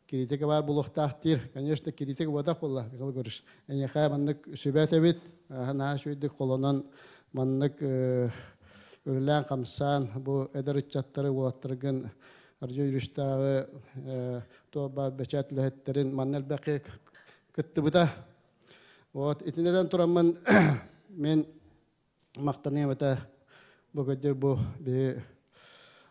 критика баар буолуохтаах диир. Конечно, критика буотах буолла, Михаил Егорович. Эйиэхэ маннык сүбэ этэбит, наһаа үчүгэйдик холонон маннык үлэлээн хамсаан бу эдэр ыччаттары уолаттаргын Родион Юрьевичтааҕы туох баар бэчээт үлэһиттэрин манна элбэххэ кыттыбыта. Вот итиннэн тураммын мен махтаныам этэ бу кырдьык бу биһи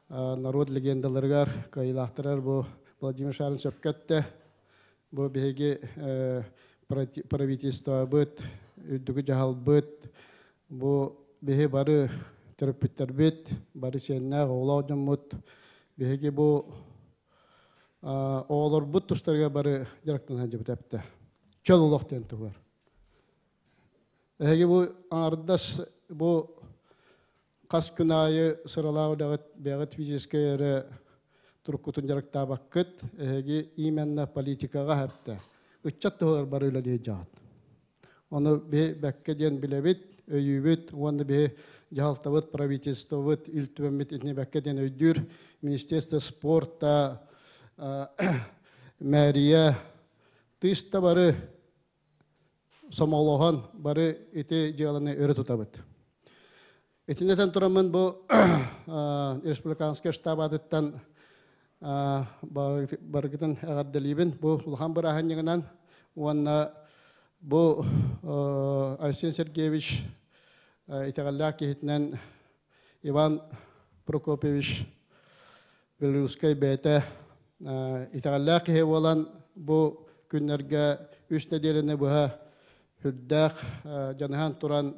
народ легендаларыгар кыайыылаахтарар бу Владимир Шарин сөпкө эттэ. Бу биһиги правительствобыт, үрдүкү дьаһалбыт, бу биһи бары төрөппүттэрбит, бары сиэннээх оҕолоох дьоммут, биһиги бу оҕолорбут тустарыгар бары дьарыктана сылдьыбыт эптэ. Чөл олох диэн туһугар. Эһиги бу аҥардас бу хас күн аайы сыралаах үлэҕит бэйэҕит физическэй эрэ туруккутун дьарыктаабаккыт, эһиги именно политикаҕа эптэ. Ыччат туһугар бары үлэлии дьаҕыт. Ону биһи бэккэ диэн билэбит, өйүүбүт, уонна биһи дьаһалтабыт, правительствобыт, Ил Түмэммит итини бэккэ диэн өйдүүр. Министерство спорта, мэрия, тыста бары сомоҕолоһон бары ити дьыаланы өрө тутабыт. Итиннэтэн тураммын бу республиканскай штаб аатыттан барыгытын эҕэрдэлиибин. Бу улахан бырааһынньыгынан уонна бу Айсен Сергеевич итэҕэллээх киһитинэн Иван Прокопьевич Белорусскай бэйэтэ итэҕэллээх киһи буолан бу күннэргэ үс нэдиэлэни быһа үрдээх дьаныһан туран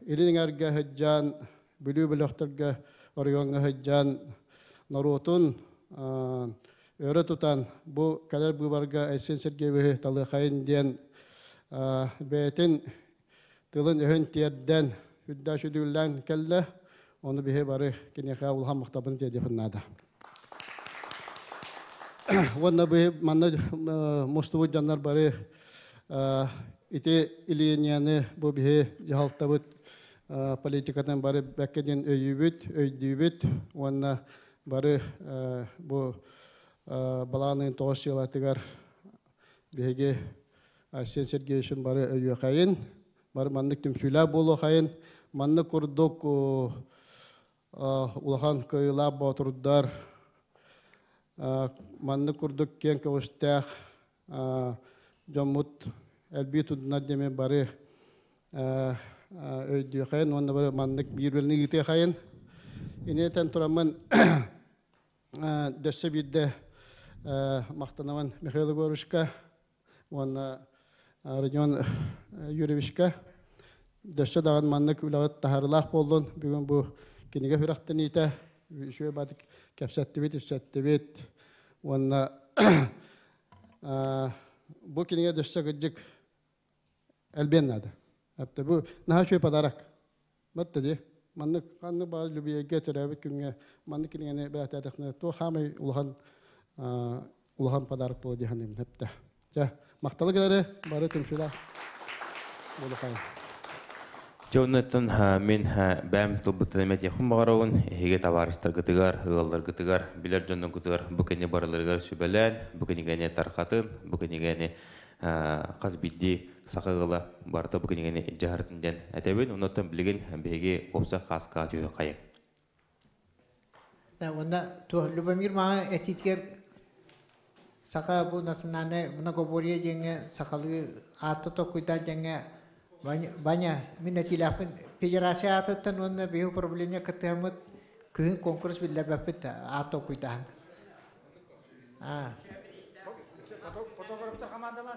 илин эҥэргэ сылдьан, Бүлүү бөлөхтөргө оройуоҥҥа сылдьан норуотун өрө тутан бу кэлэр быыбарга Айсен Сергеевиһи талыахайын диэн бэйэтин тылын өһүн тиэрдэн үрдээ сүдүүллээн кэллэ. Ону биһи бары киниэхэ улахан махтабын тиэрдиэхпин наада. Уонна бу манна мустубут дьоннор бары ити Ильинияны бу биһи дьаһалтабыт политикатын бары бэккэ диэн өйүүбүт, өйдүүбүт уонна бары бу балаҕан ыйын 9 сыалатыгар биһиги Айсен Сергеевичин бары өйүөхайын, бары маннык түмсүүлээх буолуохайын, маннык курдук улахан кыайыылаах боотурдар, маннык курдук киэҥ көҕүстээх дьоммут элбии турдунар диэми бары өйдүөхайын уонна бары маннык биир үлэни ыытыахайын. Инэтэн тураммын дөссө биирдэ махтанабын Михаил Егоровичка уонна Родион Юрьевичка. Дөссө даҕан маннык үлэҕит таһаарыылаах буоллун. Бүгүн бу кинигэ сүрэхтэниитэ үчүгэй баатык кэпсэттибит, ипсэттибит. Уонна бу кинигэ дөссө кырдьык элбиэн наада. Әпте бу наһаа үчүгэй подарок. Батта дии. Маннык ханнык баҕар любиэйгэ төрөөбүт күҥҥэ маннык кинигэни бэлэхтээтэххинэ туох хаамай улахан улахан подарок буолуо дии саныыбын эптэ. Дьэ, махталы кэлэри бары түмсүүлээх буолуохайын. Дьэ, оннуттан мин бэйэм тылбыттан эмэ этиэхпин баҕарабын. Эһиги табаарыстаргытыгар, ыалларгытыгар, билэр дьонноргутугар бу кини барыларыгар сүбэлээн, бу кинигэни тарҕатын, бу кинигэни хас биирдии саха ыала барыта бу кинигэни илдьэ сырытын диэн этэбин. Оннуттан билигин биһиги уопсай хааска түһүөххэйиҥ. Уонна Любомир мага этиитигэр саха бу национальнай многоборье диэҥҥэ сахалыы аатта толкуйдаан диэҥҥэ Ваня, мин этиилээхпин федерация аатыттан уонна биһи управление кыттыһаммыт күһүн конкурс биллэрбэппит аат толкуйдааһын. Фотографтар командалар.